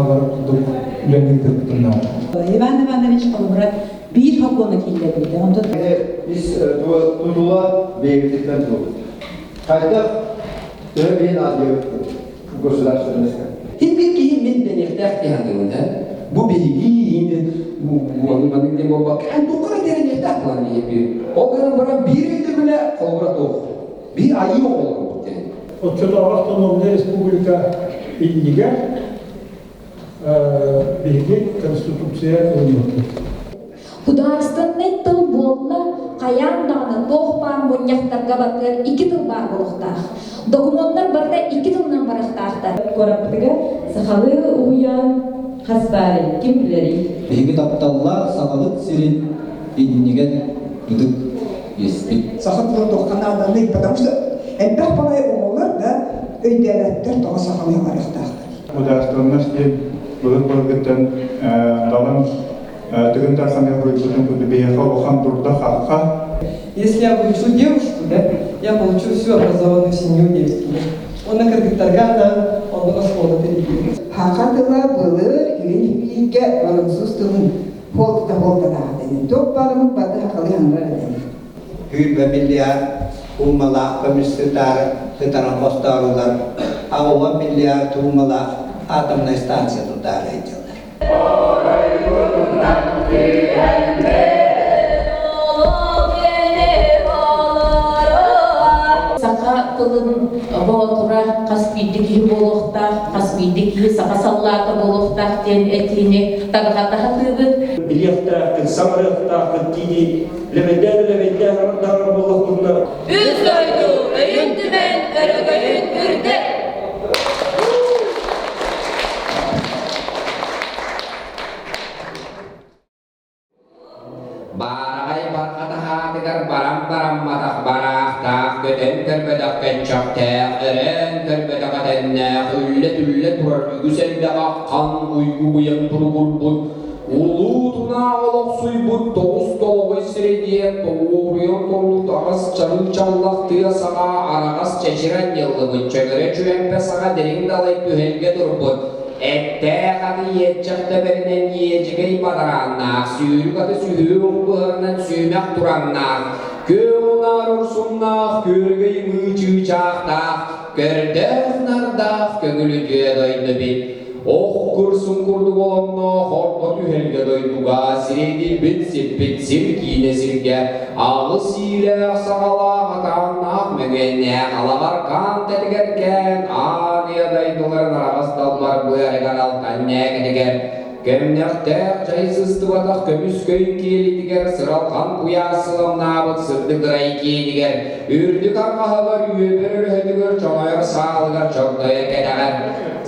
хааллар курдук үлэни ыытыахпытын наада. Иван Иванович холобура биир сокуону киллэрбитэ. Онтон Ис тутула бэйэбититтэн туолбут. Хайдах төһө биһин аадыйабыт государственностька. Хин бир киһи мин дэниэхтээх дии саныыбын ээ. Бу биһиги маннык диэн буолбакка эн туохха эрэ дэниэхтээх буолан биир. Ол гынан баран биир өйдөбүлэ холобура туох. Биир айыы оҕолорбут диэн. Оччотооҕу автономнай республика иннигэр биһиги Конституция ылыммыппыт. Художественнай тыл буолла хайаан даҕаны туох баар мунньахтарга барытыгар икки тыл баар буолуохтаах. Докумуоннар барыта икки тылынан барыахтаахтар. Куораппытыгар сахалыы уһуйаан хас баарый, ким билэрий? Биһиги тапталлаах Сахабыт сирин иннигэр ытык иэспит. Саха тыла туохха нааданый, потому что элбэх баҕайы оҕолор да өйдөөбөттөр тоҕо сахалыы барыахтаахтар. Государственность диэн былыр-былыргыттан далан Тыгын Дарханы хоруйбутун курдук биһиэхэ улахан дурда-хахха. Если я получу девушку, да, я получу всю образованную семью девственную. Уонна кыргыттарга анаан оннук оскуола тэрийбит. Саха тыла былыр илин бииргэ француз тылын холта холталаах Туох барымыт баты хахалы хаңрар этэ. Сүүрбэ миллиард уумалаах көмүс сытаары сытарын хостоорулар, 80 миллиард уумалаах атомнай станция тутаары сылдьаллар. Саха тылын боотура хас биирдии киһи буолуохтаах, хас биирдии киһи саха саллаата буолуохтаах диэн этиини тарҕата сатыыбыт. Билиэхтээххит, саҥарыахтааххыт дии лэбэйдээн лэбэйдээн арадаҕар буоллахпытына Үс дойду өйүн түмэн өрөгөйүн үрдэт! Баараҕай барҕа таһаатыгар баран барамматах бараахтаах, көтөн көрбөтөх көччөхтөөх, өрөөн көрбөтөх этэннээх, үллэ-түллэ турар үгүс элбэх аххан уйгу-быйаҥ туругурбут, улуу тунаа олохсуйбут тоҕус толоҕой сирэ диэн тоҕуоруйан турбут аҕыс чарыы чаллах тыа саҕа араҕас чэчир анньыллыбыт чөҥөрө чүөмпэ саҕа дириҥ далай түһэлгэ турбут Эттээх аты иэччэх тэбэринэн иэдьэгэй бадарааннаах, сүүрүк аты сүһүөх быһарынан сүүмэх тураҥнаах, күөх унаар урсуннаах, күөрэгэй ымыы чыычаахтаах, көрдөөх-нардаах көҥүл үтүө дойду эбит. Ох кырсын курдук оломноох орто түһэлгэ дойдуга сирэйдиирбит сиппит сир киинэ сиргэ аҕыс иилээх саҕалаах атааннаах мөҥүөннээх алабаркаан тэтигэркээн аан ийэ дойдуларын араҕас далбар быарыгар алтан нээгэтигэр көмнөхтөөх дьай сыстыбатах көмүс көй киэлитигэр сыралҕан куйаас сыламнаабыт сырдык ырай киэнигэр үрдүк арҕаһыгар үөбэр өрөһөтүгэр чоҥойор саалыгар чогдойо кэтэҕэр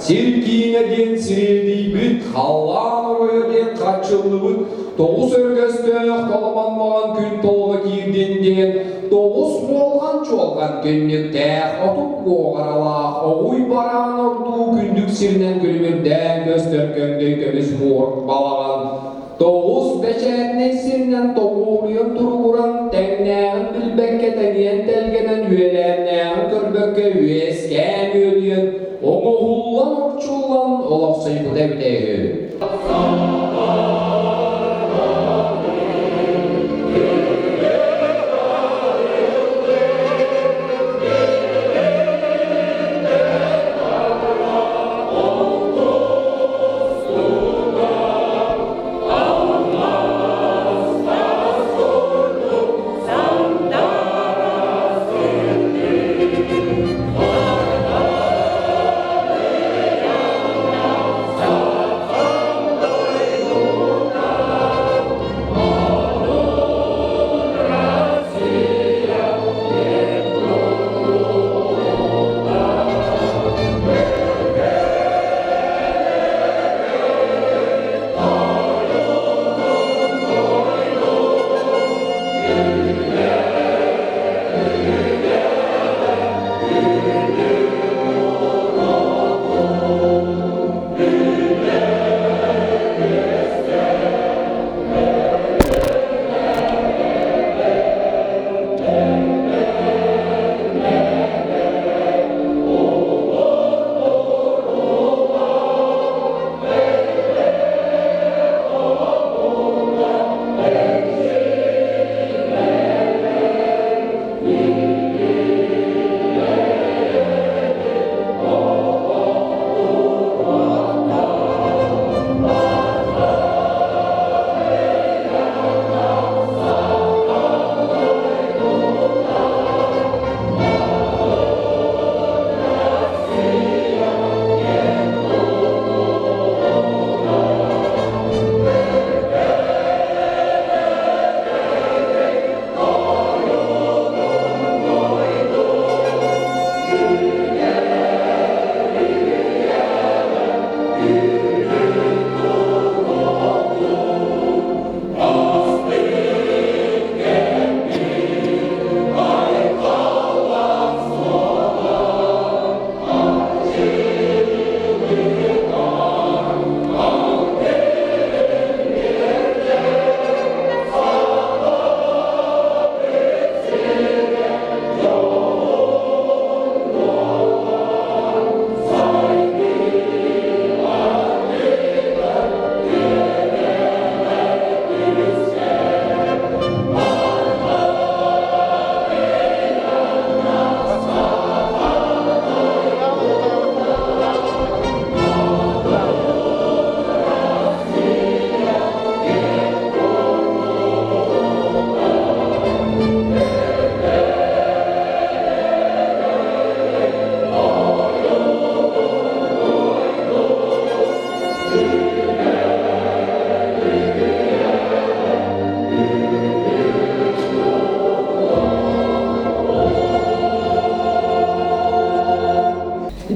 Сир киинэ диэн сириэдийбит, халлаан оройо диэн харчыллыбыт, тоҕус өргөстөөх толомонноон күн толоно киирдин диэн тоҕус муолҕан чуолҕан күннүктээх, отут куоҕаралаах, оҕуй бараан ордуу күндүк сиринэн күлүмүрдээн көстөр көҥдөй көмүс муорк балаҕан Тоҕус бэчээтинэй сиринэн тоҕуоруйан туругуран, тэҥнээҕин билбэккэ тэҥиэн тэлгэнэн үөлээннээҕин көрбөккө үөскээн үөдүйэн, оҥоһуллан орчуллан олохсуйбута эбитэ үһү.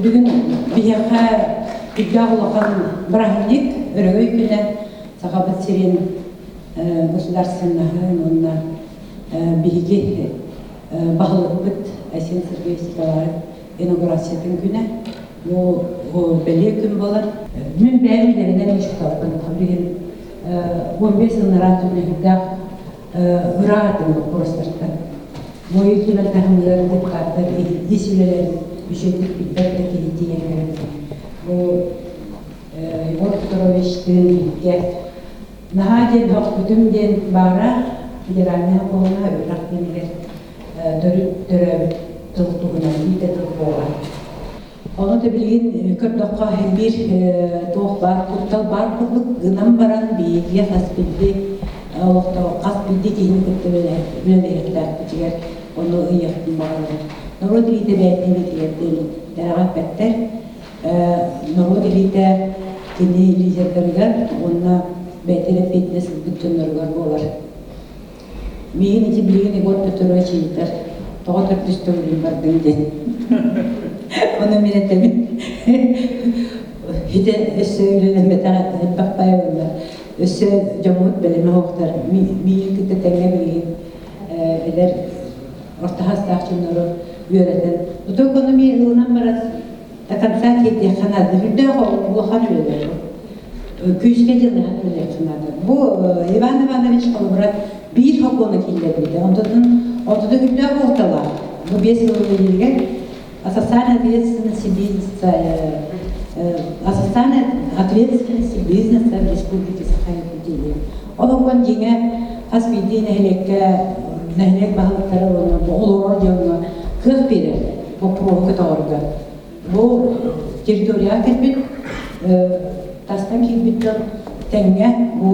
Бүгүн биһиэхэ үрдээх улахан бырааһынньык, Өрөгөй күнэ, Сахабыт сирин государственноһын уонна биһиги баһылыкпыт Айсен Сергеевич Николаев инаугурациятын күнэ. Бу бэлиэ күн буолар. Мин бэйэм идэбинэн учууталбын. Билигин 15 сыллараат үлэһиттээх ыраатын боппуруостартан. Буойун түмэн таһымыгар депутаттар ис үлэлэрин үчүгэйдик билбэт да киһи тиийэн кэлэн бу Егор Петровичтыын бииргэ наһаа диэн хохпутум диэн баара федеральнай оскуолаҕа үөрэх кэмигэр төрүт төрөөбүт тыл туһунан биирдэ тыл буолар. Ону да билигин көрдөххө биир туох баар куттал баар курдук гынан баран биһиги хас биирдии олохтоох хас биирдии киһини кытта үлэлэһиэхтээхпитигэр ону ыйыахпын баҕарабын. Норуот илиитэ бэйэтин илиитигэр диэн итэҕэппэттэр. Норуот илиитэ кини лидердарыгар уонна бэйэтин эппиэтинэс ылбыт дьонноругар буолар. Миигин ити билигин Егор Петрович ыйытар, тоҕо төрдүс төгүлүн бардыҥ диэн. Ону мин этэбин. Ити өссө үлэлэммэтэх элбэх баайылла. Өссө дьоммут бэлэмэ оһохтор. Миигин кытта тэҥҥэ билигин эдэр орто саастаах дьоннору үөрэтэн. Ото экономия ылынан баран до конца тиэрдиэххэ наада. Үрдээх улахан үлэлэр. Күүскэ дьаныһан үлэлиэххэ наада. Бу Иван Иванович холобура биир сокуону киллэрбитэ. Онтон онтон үрдээх уолталаах. Бу 5 сыл үлэлииригэр о социальной ответственности бизнеса, о социальной ответственности бизнеса в Республике Саха-Якутия. Ол окон дьиҥэ хас биирдии нэһилиэккэ нэһилиэк баһылыктара уонна олорор дьоҥҥо кыах биэрэр боппуруоһу көтөҕөргө. Бу территорияҕа кэлбит тастан киирбит дьон тэҥҥэ бу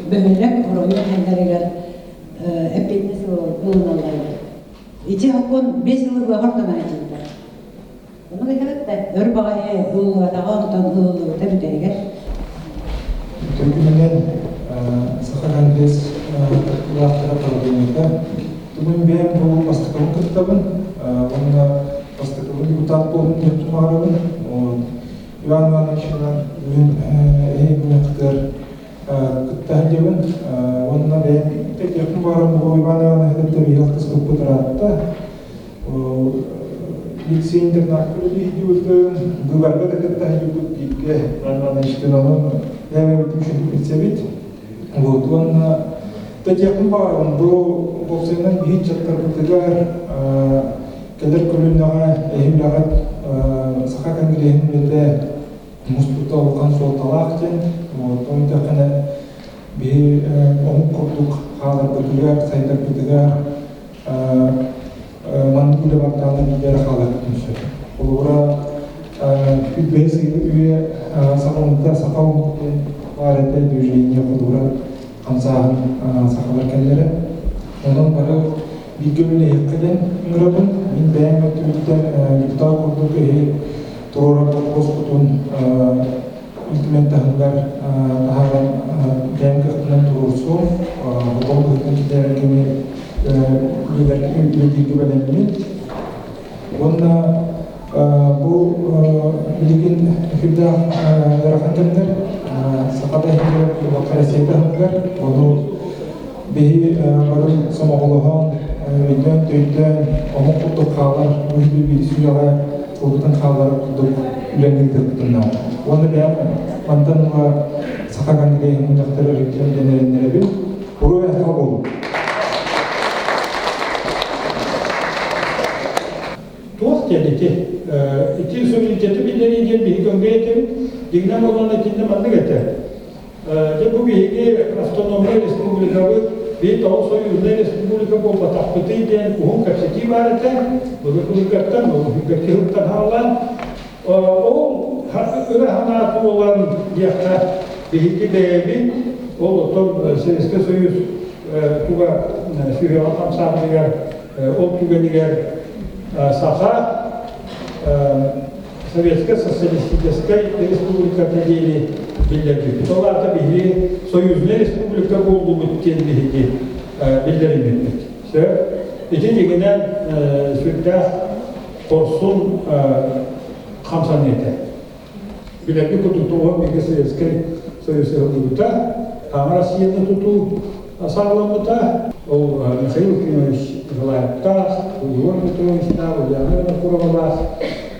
бөһүөлэк оройуон хайдарыгар эппиэтинэс ылыналлар. Ити сокуон 5 сылы быһа ортонон этиллэр. Ону этэрэ да өр баҕайы ылыллыбатаҕа онтон ылыллыбыта бүтэһигэр. Түргүнүнэн Саха Конгресс кыттыылаахтара правлениета Бүгүн бэйэм бу бастакыбын кыттабын уонна бастакыбын депутат буолбун диэхпин баҕарабын. Иван Иванович бүгүн эһиги күнүхтэр кытта сылдьабын уонна бэйэм этиэхпин баҕарабын бу Иван Иванович кытта биһиги алтыспыппыт ыраатта. Лицей интернат үлэлиир быыбарга да кытта сылдьыбыт бииргэ Иван Ивановичтыын онон бэйэбитин үчүгэй билсэбит. Вот уонна Татьяна баҕарабын бу уопсайынан биһи ыччаттарбытыгар кэлэр көлүөнэҕэ эһиилэҕит Саха конгреһын үлэтэ муспута улахан суолталаах диэн. Вот ол дэххинэ биһи омук курдук хааларбытыгар, сайдарбытыгар маннык үлэ бардаана биирдэ эрэ хааларбытын сөп. Холобура, бэйэ үйэ саха саха омук диэн баар этэ движение холобура хамсааһын сахалар кэллэрэ. Онон бары бииргэ үлэлэһиэххэ диэн ыҥырабын. Мин бэйэм өттүбүттэн депутат курдук эһи туруорар боппуруоспутун Ил Түмэн таһыгар таһааран бэйэм кыахпынан туруорсуом. Хотон быһыытынан киллэрэргэ үлэлииргэ бэлэммин. Уонна бу билигин эфирдээх ыарахан кэмнэр саха да иһигэр, Россия таһымыгар ону биһи бары сомоҕолоһон, өйдөөн-төйдөөн, омук курдук хаалар, бу биир сүрэҕэ тылбытын хаалларар курдук үлэни ыытыахпытын наада. Уонна бэйэм мантан ыла Саха конгреһын мунньахтары өрүттэн диэн эрэннэрэбин. Уруй айхал буолун! Туох диэн ити? Ити суверенитеты биллэрии диэн биһиги көҥдөй этэбит. Дьиҥинэн буоллаҕына итиннэ маннык этэ. Дьэ бу биһиги автономнай республикабыт биир тоҕус союзнай республика буолбатахпытый диэн уһун кэпсэтии баар этэ. Былыр-былыргаттан, былыргы сылтан хаалан ол ыра санаа буолан диэххэ биһиги бэйэбит ол оттон Советскай Союз туга сүһүөҕэ хамсаабытыгар Ол түгэнигэр Саха Советскай Социалистическай Республиката диэни биллэрбиппит. Ол аата биһиги союзнай республика буоллубут диэн биһиги биллэриннибит. Сөп. Ити дьиҥинэн сүрдээх хорсун хамсаныы этэ. Билэрги курдук тоҕо бигэ Советскай Союз ыһыллыбыта, Саҥа Россияны тутуу саҕаламмыта. Ол Михаил Ефимович Николаевтаах, Егор Петровичтаах, Ульяна Винокуровалаах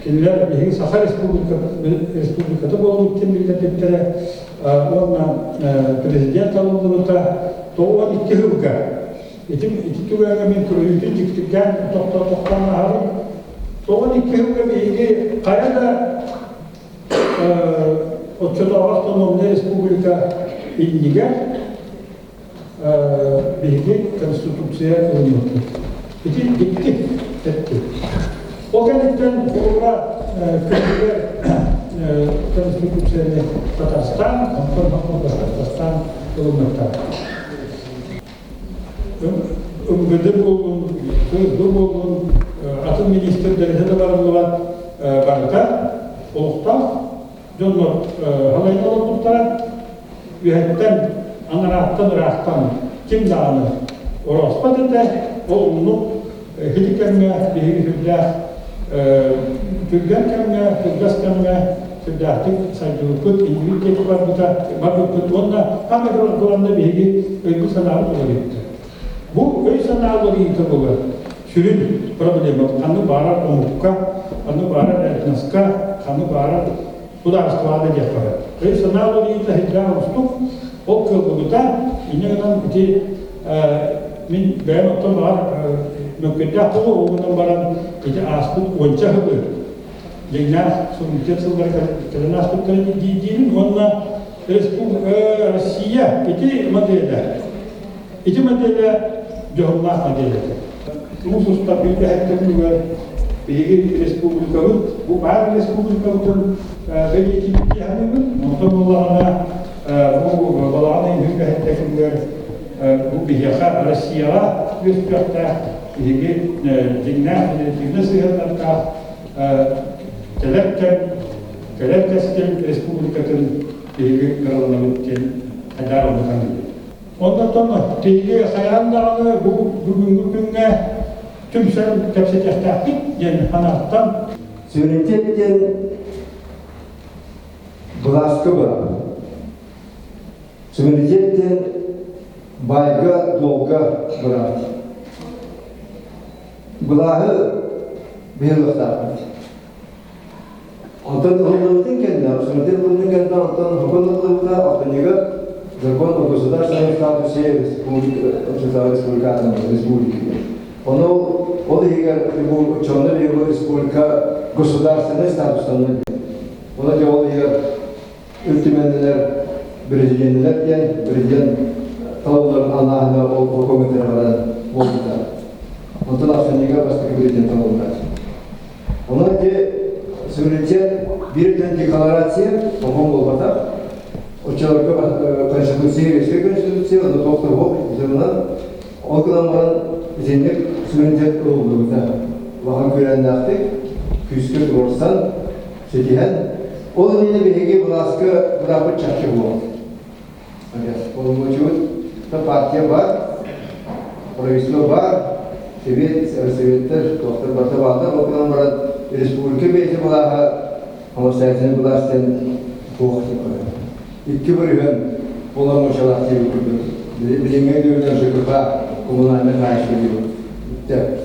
кинилэр биһиги Саха Республиката буолбут диэн биллэрбиттэрэ уонна президент талыллыбыта 92 сылга. Ити ити түгэҥҥэ мин көрүүтүн дьиктиргээн тохтоон ааһабын. 92 сылга биһиги хайа да оччотооҕу автономнай республика иннигэр биһиги Конституция ылыммыппыт. Ити дьикти эттик. Ол кэнниттэн холобура күнүгэр Конституцияны Татарстан, онтон Башкортостан ылыммыттар. МВД буоллун, ФСБ буоллун, атын министрдэргэ да барыллыбат барыта олохтоох дьоннор халайан олорбуттара. Үөһэттэн, анарааттан ыраахтан ким даҕаны орооспот этэ. Ол оннук ити кэмҥэ биһиги сүрдээх түргэн кэмҥэ, кылгас кэмҥэ сүрдээхтик сайдыбыппыт, иннибит диэки барбыта, барбыппыт уонна хаһан да биһиги өйбүт-санаабыт уларыйбыта. Бу өй-санаа уларыйыыта буолар сүрүн проблема ханнык баарар омукка, ханнык баарар этноска, ханнык баарар судаарыстыбаҕа да диэххэ сөп. Өй-санаа уларыйыыта сирдээх уустук, ол кыаллыбыта, инньэ гынан ити мин бэйэм оттон баҕар мөккүөрдээх буолуо, ол гынан баран ити ааспыт уонча сылы дьиҥнээх суверенитет сыллара кэлэн ааспыттара диирин уонна Россия ити моделэ ити моделэ дьоһуннаах модель этэ. Муус устар бүтэһиктэригэр биһиги республикабыт бу баар республикабытын бэлиэтиибит дии саныыбын. Онтон буоллаҕына бу балаҕан ыйын бүтэһиктэригэр бу биһиэхэ Россияҕа үөскүөхтээх биһиги дьиҥнээх федеративнай сыһыаннардаах кэлэр кэм кэлэр кэскил республикатын биһиги ыраланабыт диэн хайдаар оннукан Оннортон биһиги хайаан даҕаны бу бүгүҥҥү күҥҥэ түмсэн кэпсэтиэхтээхпит диэн санааттан. Суверенитет диэн былааска быраап. Суверенитет диэн байга-дуолга быраап. Былааһы быһыылыахтаахпыт. Онтон ылыллыбытын кэннэ, суверенитет ылыллыбытын кэннэ, онтон сокуон ылыллыбыта, алтынньыга закон о государственном статусе республика республики. Ону ол иһигэр бу чонно бу республика государственный статустанна Оны дьэ ол иһигэр Ил Түмэннэр президеннэр диэн президент талылларын анааһына ол документары баран буолбута. Онтон ахсынньыга бастакы президент талыллар. Онон ити суверенитет биир декларация оһон буолбатах. Оччолорго конституция, Российская конституция, онно туох да суох дьонунан ол гынан баран итинник суверенитет ылыллыбыта. Улахан күүрээннээхтик, күүскэ туруорсан, ситиһэн, ол иннинэ биһиги былааска бырааппыт чахчы буолар. Полномочиябыт партия бар, правительство бар, совет, советтер, туохтар барыта бааллар, ол гынан баран республика бэйэтэ былааһа самостоятельный былаас диэн туох икки бырыһыан полномочиялаах диэбит курдук. Билиҥҥи өйдөбүлүнэн ЖКХ коммунальнай хаһаайыстыба диэбит.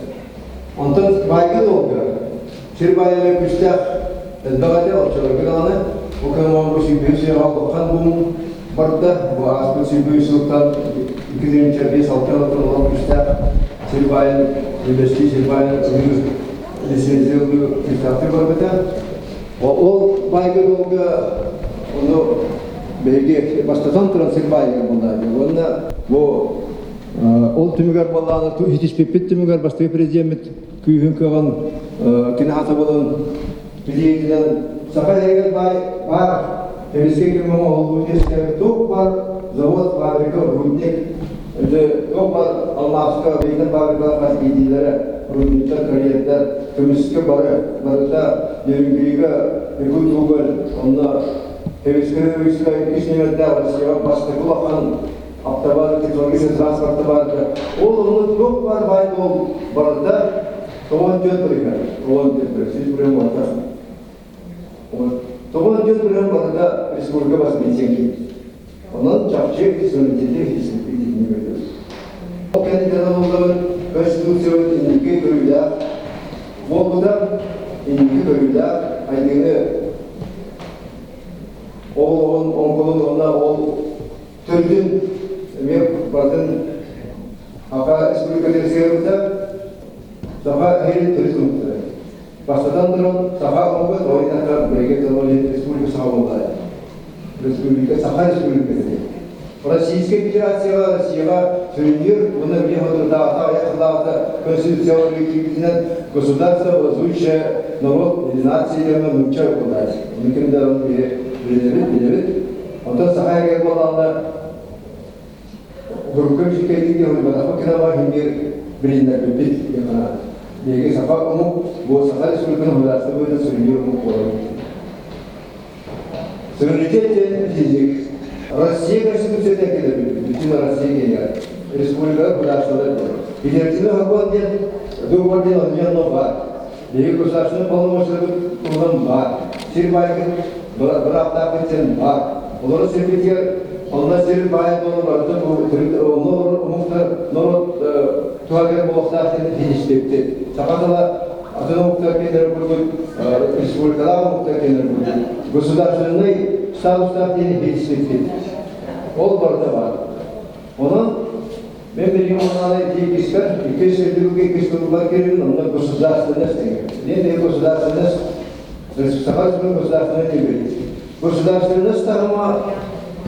Онтон баайга-дуолга сир баайа күүстээх элбэх этэ, оччолорго даҕаны бу кэмҥэ бу сүүрбэһис үйэҕэ улахан буум барда. Бу ааспыт 123 сылтан 2005-6 сылтан улахан күүстээх сир баайын үллэстии, сир баайын ылыы, лицензия ылыы күүстээхтик барбыта. Ол баайга-дуолга ону биһиги бастатан туран сир баайыгар буолла. Уонна бу Ол түмүгэр буоллаҕына хитиспиппит түмүгэр бастакы президеммит күүһүн кыаҕын кини хатабылын билиитинэн Саха сиригэр баай баар Сэбиэскэй кэмҥэ оҥоһуллубут үөскээбит туох баар завод, фабрика, рудник, туох баар алмааска бэйэтин фабрикалар хас биирдиилэрэ рудниктар, карьердар, көмүскэ бары барыта Нерюнгрига, Якутуголь, онно Сэбиэскэй Союзка иккис нүөмэрдээх Россияҕа бастакы улахан Автобаза технологическай транспорта баарга. Ол онно туох баар баай буол барыта. 94 бырыһыан, 94, 100 бырыһыан буолбатах. 94 бырыһыан барыта республика бас билсиэн киирбит. Онон чахчы суверенитети итинник өйдүүр. Ол кэнниттэн ылыллыбыт Конституциябыт инники көрүүлээх буолбута, инники көрүүлээх айыыны ол оҕун оҥкулун уонна ол төрдүн эмиэ барытын Саха Республикатын сыһыарбыта, Саха иһин төрүт ылбыттара. Бастатан туран, саха омуга тоҕо диэтэххэ, билигин дьоно республика саха буоллаҕа. Республика Саха Республиката диэн. Российскай Федерацияҕа Россияҕа сүрүннүүр уонна билим соторутааҕыта аҕыйах сыллааҕыта конституцияҕа киирбитинэн государство образующее народ или нация диэҥҥэ нуучча буолааччы. Ону ким да билэбит, билэбит. Онтон саха эгэр буоллаҕына Урукку үчүгэйдик ылбатахпыт гына биир билиннэрбиппит диэн санаатым. Биһиги саха омук, бу Саха Республикатын государство быһыытынан сүрүннүүр омук буолар. Суверенитет диэн физик. Россия Конституцията кэлэбит, бүтүн Россия киэнигэр. Республикалар государстволар диэн. Федеративный сокуон диэн, договор диэн онно баар. Биһиги государственный полномочияларбыт туһунан баар. Сир баайгын бырааптаахпыт диэн баар. Олору сирбитигэр онно сир баайа буолан барыта бу төрүт онно олорор омуктар норуот туһагар буолуохтаах диэн тиһиштибит. Саха тыла атын омуктар киэннэрин курдук республикалаах омуктар киэннэрин курдук государственный статустаах диэн тиһиштибит. Ол барыта баар. Онон Мен билигин оннаана иккискэр, иккис өйдөбүлгэ иккис тылбар киирбин, онно государственность деген. Не государственность, Саха Республикатын государственность диэбит. Государственность таһыма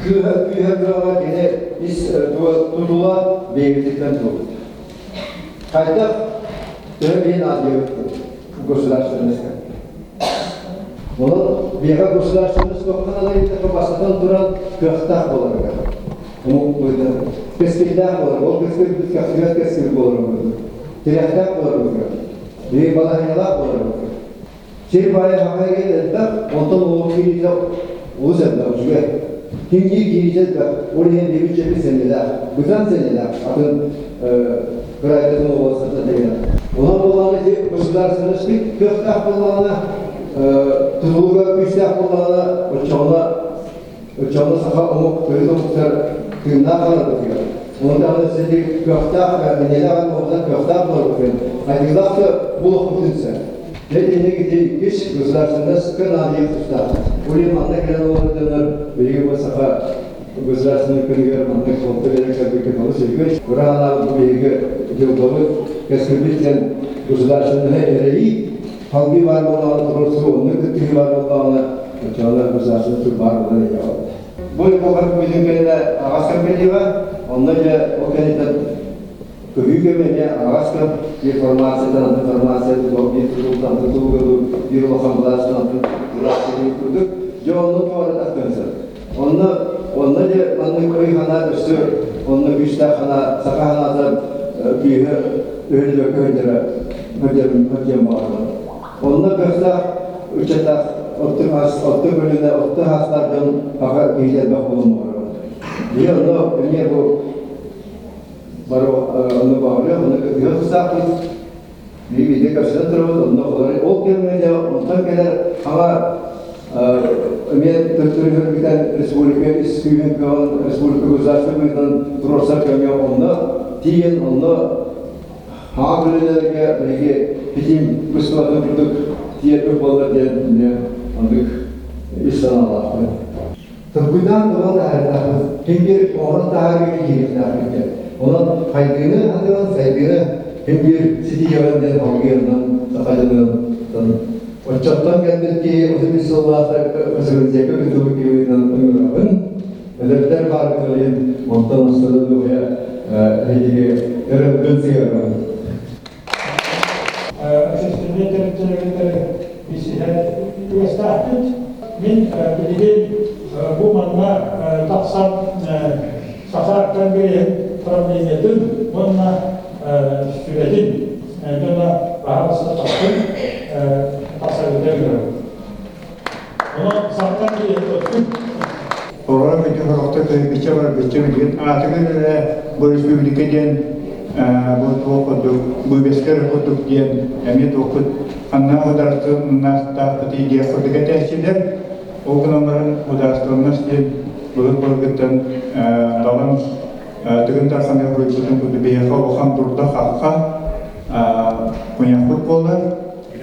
күүһэ күүһэ кыаҕа кини ис тутула бэйэбититтэн туолбут. Хайдах төһө биһин аадыйабыт государственностька. Онон биһиэхэ государственность туохха бастатан туран кыахтаах буоларыгар. Омук быһыытынан кэскиллээх буолар. Ол кэскил көхсүбэт кэскил буолар быһыытынан. Тирэхтээх буолар быһыытынан. Биһиги балаһыанньалаах буолар быһыытынан. Сир баайа саха элбэх, онтон олох киириитэ олус элбэх, үчүгэй. Ким биир киириитэ элбэх, ол иһин биһиги дьиэбит сэннэлээх, быдан сэннэлээх, атын кыраайдатын уобаластарта тэҥинэ. Онон буоллаҕына ити государственность кыахтаах буоллаҕына, тутулуга күүстээх буоллаҕына, оччоҕуна Оччоҕуна саха омук төрүт омуктар тыыннаах хааларбытыгар, ону даҕаны сити кыахтаах, нэһилиэк буолбатах кыахтаах буоларбытын, айыылаах да буолуохпутун сөп. Дьэ итинник ити иккис государственностька наадыйыах тустаах. Ол иһин манна кэлэн олорор дьоннор билигин бу саха государственнай күнүгэр маннык суолта биэрэн кэлбиккит олус үчүгэй. Ыраахтааҕы бу биһиги дьылҕабыт, кэскилбит диэн государственноһы эрэйии Халгыы баар буоллаҕына, туруорсуу оннук кыттыһыы баар буоллаҕына, оччоҕуна государственный тыл баар буолан иһиэҕэ. Бу эпоха бүтүн кэннэ аҕас кэм кэлиэҕэ, онно дьэ ол кэнниттэн көһүү кэмэ эмиэ аҕас кэм реформациятан атын формация биир тутултан атын тутулга биир улахан былаастан атын былаас курдук дьэ онно туоратах көнсөр. Онно онно дьэ маннык өй санаа өссө онно күүстээх санаа саха санаата күүһэ өһүллүбэккэ сылдьара сылдьыан баҕарабын. Онно көхтөөх ыччаттаах оттук ас оттук көлүнэ оттук аастаах дьон саха киһитэ элбэх буолуон баҕарабын. Биһи онно эмиэ бу бары онно баҕарыах, онно кыттыһыах тустаахпыт. Биһиги көрсөн турабыт, онно ол кэмҥэ дьэ онтон кэлэр хаҥа эмиэ төттөрү республика ис күүһүн кыаҕын республика государство быһыытынан туруорсар кэмҥэ онно тиийэн онно хаҥа көлүөнэлэргэ биһиги ситим быстыбатын курдук тиэрбит буоллар диэн эмиэ оннук ис санаалаахпын. Толкуйдаан тобон таһаарыахтаахпыт, ким биир оҥорон таһаарыыга киириэхтээхпит диэн. Онон хайдыыны атыылан сайдыыны ким биир ситиһиэҕин диэн салгыы онон саха дьонун оччоттон кэлбит киһи 35 сыллаах Сырдьака кытылы киһитинэн ыҥырабын. Эдэрдэр баар кэлин онтон астына дуоһуйа эһиги эрэлбин сыһыарабын. Общественнай тэрилтэлэригэр билсиһэр үгэстээхпит. Мин билигин бу манна тахсан Саха конгреһын правлениетын уонна сүбэтин дьоно баһаалыста тахсын тахсаргытыгар ыҥырабын. Онон Саха конгреһын көрсүҥ. Оҕолор бүтүн олохто көһүйбүччэ барбычча билигин аатыгар эрэ бу республика диэн. Бу туох курдук, быыбескер курдук диэн эмиэ туохпут ханна судаарыстыбаннастаахпытый диэх курдук этээччилэр. Ол гынан баран судаарыстыбаннас диэн былыр-былыргыттан далан Тыгын Дархан буруйбутун курдук биһиэхэ улахан дурда-хахха куйахпыт буолар.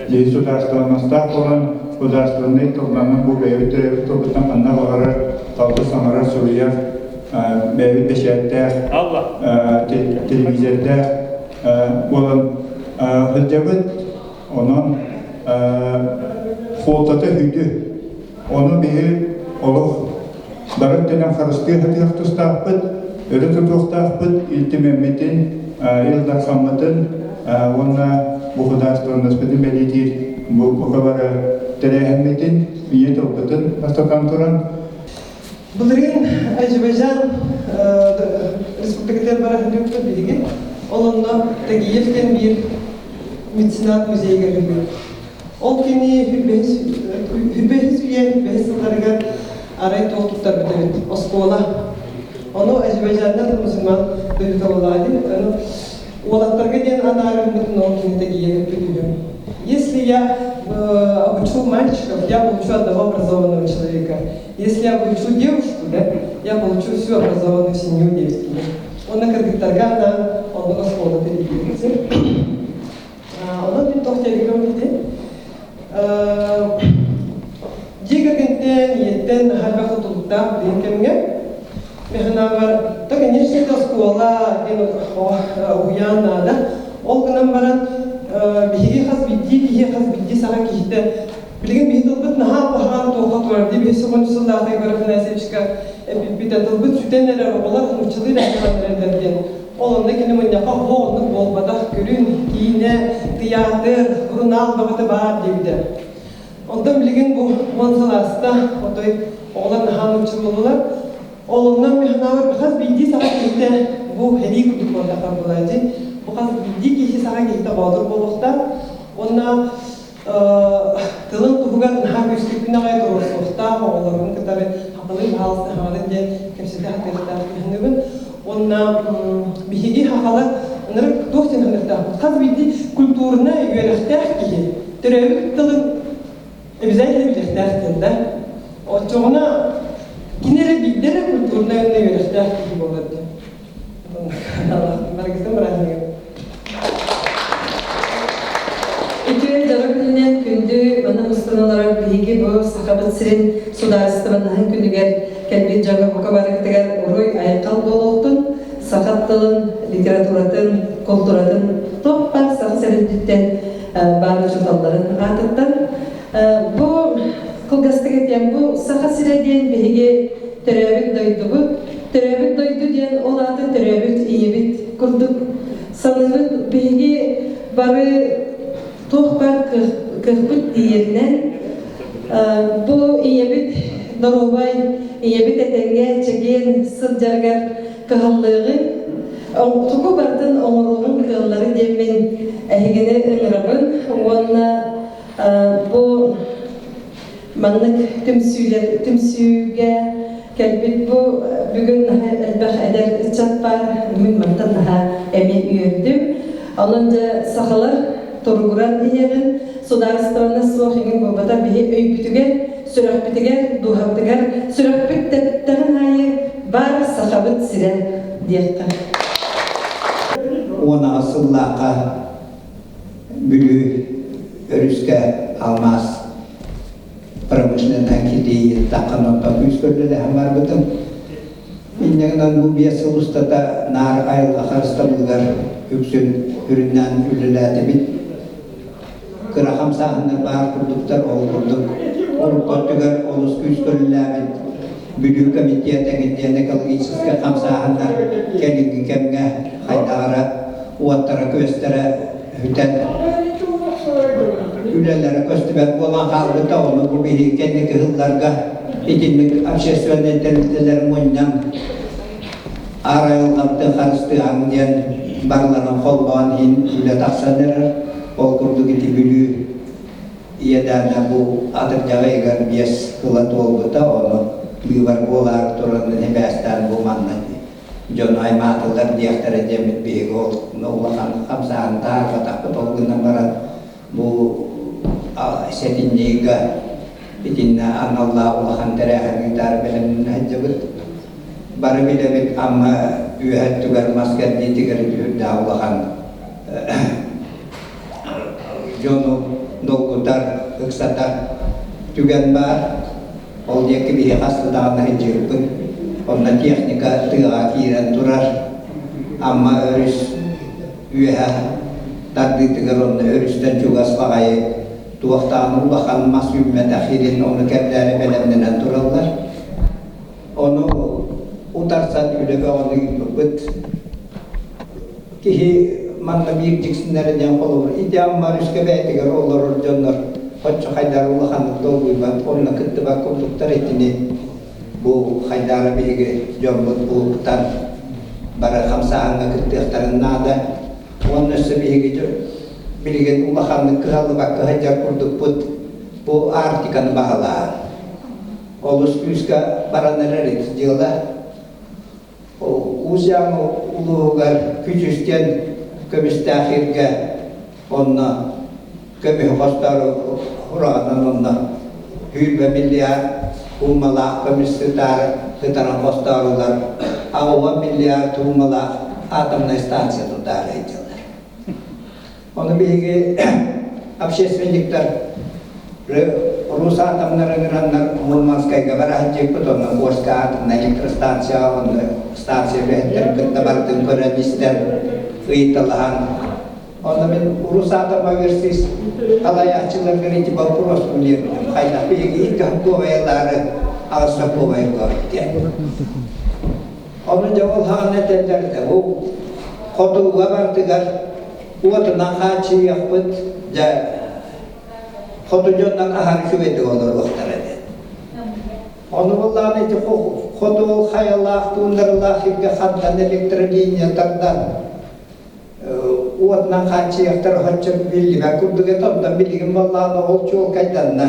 Биһи судаарыстыбаннастаах буолан, судаарыстыбаннай тылланан бу бэйэбит төрөөбүт тылбытынан ханна баҕарар талбыт саҥарар, суруйар, бэйэбит бэчээттээх, телевизордээх буолан сылдьабыт. Онон суолтата үһү. Ону биһи олох бары өттүнэн харыстыы сатыах тустаахпыт, өрө тутуохтаахпыт, Ил Түмэммитин, Ил Дархаммытын уонна бу судаарыстыбаннаспытын бэлиэтиир бу бука бары тэрээһиммитин, ийэ тылбытын бастатан туран. Былырыын Азербайджан республикатыгар бара сылдьыбыппыт билигин. Ол онно Тагиев диэн биир меценат музейыгар үһү. Ол кини үһүс үйэ бэһис сылларыгар арай туох туттарбыт эбит оскуола. Ону Азербайджанна мусульман дойдута буоллаҕа дии. Ону уолаттарга диэн анаарыммытын ол кини Тагиев эппит үһү. Если я обучу мальчиков, я получу одного образованного человека. Если я обучу девушку, да, я получу всю образованную семью девственную. Онно кыргыттарга анаан оннук оскуола тэрийбит. Онон мин туох диэбиккэ ити дьиэ кэргэнтэн, ийэттэн наһаа элбэх тутулуктаах билин кэмҥэ. Механабар, то, конечно, это оскуола диэн уһуйаан наада. Ол гынан баран биһиги хас биирдии киһи, хас биирдии саха киһитэ билигин биһи тылбыт наһаа куһаҕан туохха турар дии биһи сокуон сыллаах Егор Афанасьевичка эппиппит тылбыт сүтэн эрэр оҕолор нууччалыы эрэ эрэллэр диэн. Ол онно кини мунньахха оһох оннук буолбатах, күрүн, киинэ, тыйаатыр, сурунаал бөҕөтө баар диэбитэ. Онтон билигин бу 10 сыл ааста, отой оҕолор наһаа нуучча буоллулар. Ол онно мин хас биирдии саха киһитэ бу сэрии курдук буоллахха буолааччы. Бу хас биирдии киһи саха киһитэ боотур буолуохтаах. Уонна тылын туһугар наһаа күүскүтүн аҕай туруорсуохтаах оҕолорун кытары хахалыы баһаалыста хаҥарын диэн кэпсэтэ сатыахтаах киһинибин. Уонна биһиги хахалар ынырык туох диэн саныахтаахпыт. Хас биирдии культурнай үөрэхтээх киһи төрөөбүт тылын обязательно билиэхтээх диэн да. Оччоҕуна кини эрэ биирдэ эрэ культурнай уонна үөрэхтээх киһи буолар диэн. Барыгытын бырааһынньыгын. Үтүө дьоро күнүнэн күндү манна мустан олорор биһиги бу Сахабыт сирин судаарыстыбаннаһын күнүгэр кэлбит дьоҥҥо бука барыгытыгар уруй-айхал буолуохтун, саха тылын, литературатын, култууратын туох баар саха сирин баар учууталларын аатыттан. Бу кылгастык этиэм, бу Саха сирэ диэн биһиги төрөөбүт дойдубут, Төрөөбүт дойду диэн ол аата төрөөбүт ийэбит курдук саныыбыт. Биһиги бары туох баар кыахпыт тиийэринэн бу ийэбит доруобай, ийэбит этэҥҥэ чэгиэн сылдьарыгар кыһаллыаҕыҥ, тугу барытын оҥоруоҕуҥ кыаллары диэммин эһигини ыҥырабын уонна бу Маннык түмсүүлэр түмсүүгэ кэлбит бу бүгүн наһаа элбэх эдэр ыччат баар. Мин мантан наһаа эмиэ үөрдүм. Онон дьэ сахалар туругуран иһэҕин, судаарыстыбаннас суох иҥин буолбата биһи өйбүтүгэр, сүрэхпитигэр, дууһабытыгар сүрэхпит тэптэҕин аайы баар Сахабыт сирэ диэххэ. 18 сыллаахха Бүлүү өрүскэ алмаас промышленнай киирии таххан онтон күүскэ үлэлэһэн барбытым. Инньэ гынан бу 5 сыл устата наар айылҕа харыстабылыгар үксүн үрүннээн үлэлээтибит. Кыра хамсааһыннар баар курдуктар, ол курдук урукку өттүгэр олус күүскэ үлэлээбит Бүлүү комитет эҥин экологическай хамсааһыннар кэлиҥҥи кэмҥэ хайдах эрэ уоттара-күөстэрэ бүтэн үлэлэрэ көстүбэт буолан хаалбыта. Ону бу биһиги кэнники сылларга итинник общественнай тэрилтэлэр мунньан аар айылҕабытын харыстыаҕыҥ диэн барыларын холбоон иһин үлэ тахсан эрэр. Ол курдук ити Бүлүү иэдээнэ бу атырдьах ыйыгар 5 сыла туолбута, ону быыбар буолаары туран сибээстээн бу манна. Дьону аймаатылар диэхтэрэ диэммит биһиги ол улахан хамсааһын таһаарбатахпыт. Ол гынан баран бу сэтинньигэ итиннэ аналлаах улахан тэрээһин ыытаары бэлэмнэнэ сылдьабыт. Бары билэбит Амма үөһэ өттүгэр мас кэрдиитигэр сүрдээх улахан дьону долгутар, ыксатар түгэн баар. Ол диэки биһи хас да даҕаны сылдьыырбыт. Онно техника тыаҕа киирэн турар. Амма өрүс үөһэ тардыытыгар онно өрүстэн чугас баҕайы туох даҕаны улахан мас үүммэтэх сирин ону кэрдээри бэлэмнэнэн тураллар. Ону утарсан үлэ бөҕөнү ыыппыппыт. Киһи манна биир дьиксиннэрэ диэн холобур ити Амма өрүскэ бэйэтигэр олорор дьоннор оччо хайдары улаханнык долгуйбат, онно кыттыбат курдуктар итини бу хайдара биһиги дьоммут уһуктан бары хамсааһыҥҥа кыттыахтарын наада. Уонна өссө биһиги билигин улаханнык кыһаллыбакка сылдьар курдукпут бу Арктиканы баһылаан. Олус күүскэ баран эрэр ити дьыала. Уус-Дьааҥы улууһугар Күчүс диэн көмүстээх сиргэ онно көмүһү хостоору ураҕанан онно 20 миллиард уумалаах көмүс сытаары сытарын хостоорулар 80 миллиард уумалаах атомнай станция тутаары сылдьаллар. Ону биһиги общественниктар Росатомнар ыҥыраннар Мурманскайга бара сылдьыппыт, онно Курска атомнай электростанцияҕа онно станция үлэһиттэрин кытта барытын көрөн истэн ыйыталаһан Онно мин Росатом оверсиз салайааччыларыгар ити боппуруоспун биэрбитим. Хайдах биһиги икки хокуобайалаары аҕыс хокуобайга диэн. Ону дьэ ол хаҕана этэллэр да бу хотугуга барытыгар уотунан хааччыйыахпыт дьэ хоту дьоннор аһары үчүгэйдик олоруохтара диэн. Ону буллаҕына ити хоту хайалаах туундаралаах сиргэ хантан электролиния тардан уотунан хааччыйыахтара оччо биллибэт курдук этэ, онтон билигин буоллаҕына ол чуолкайданна.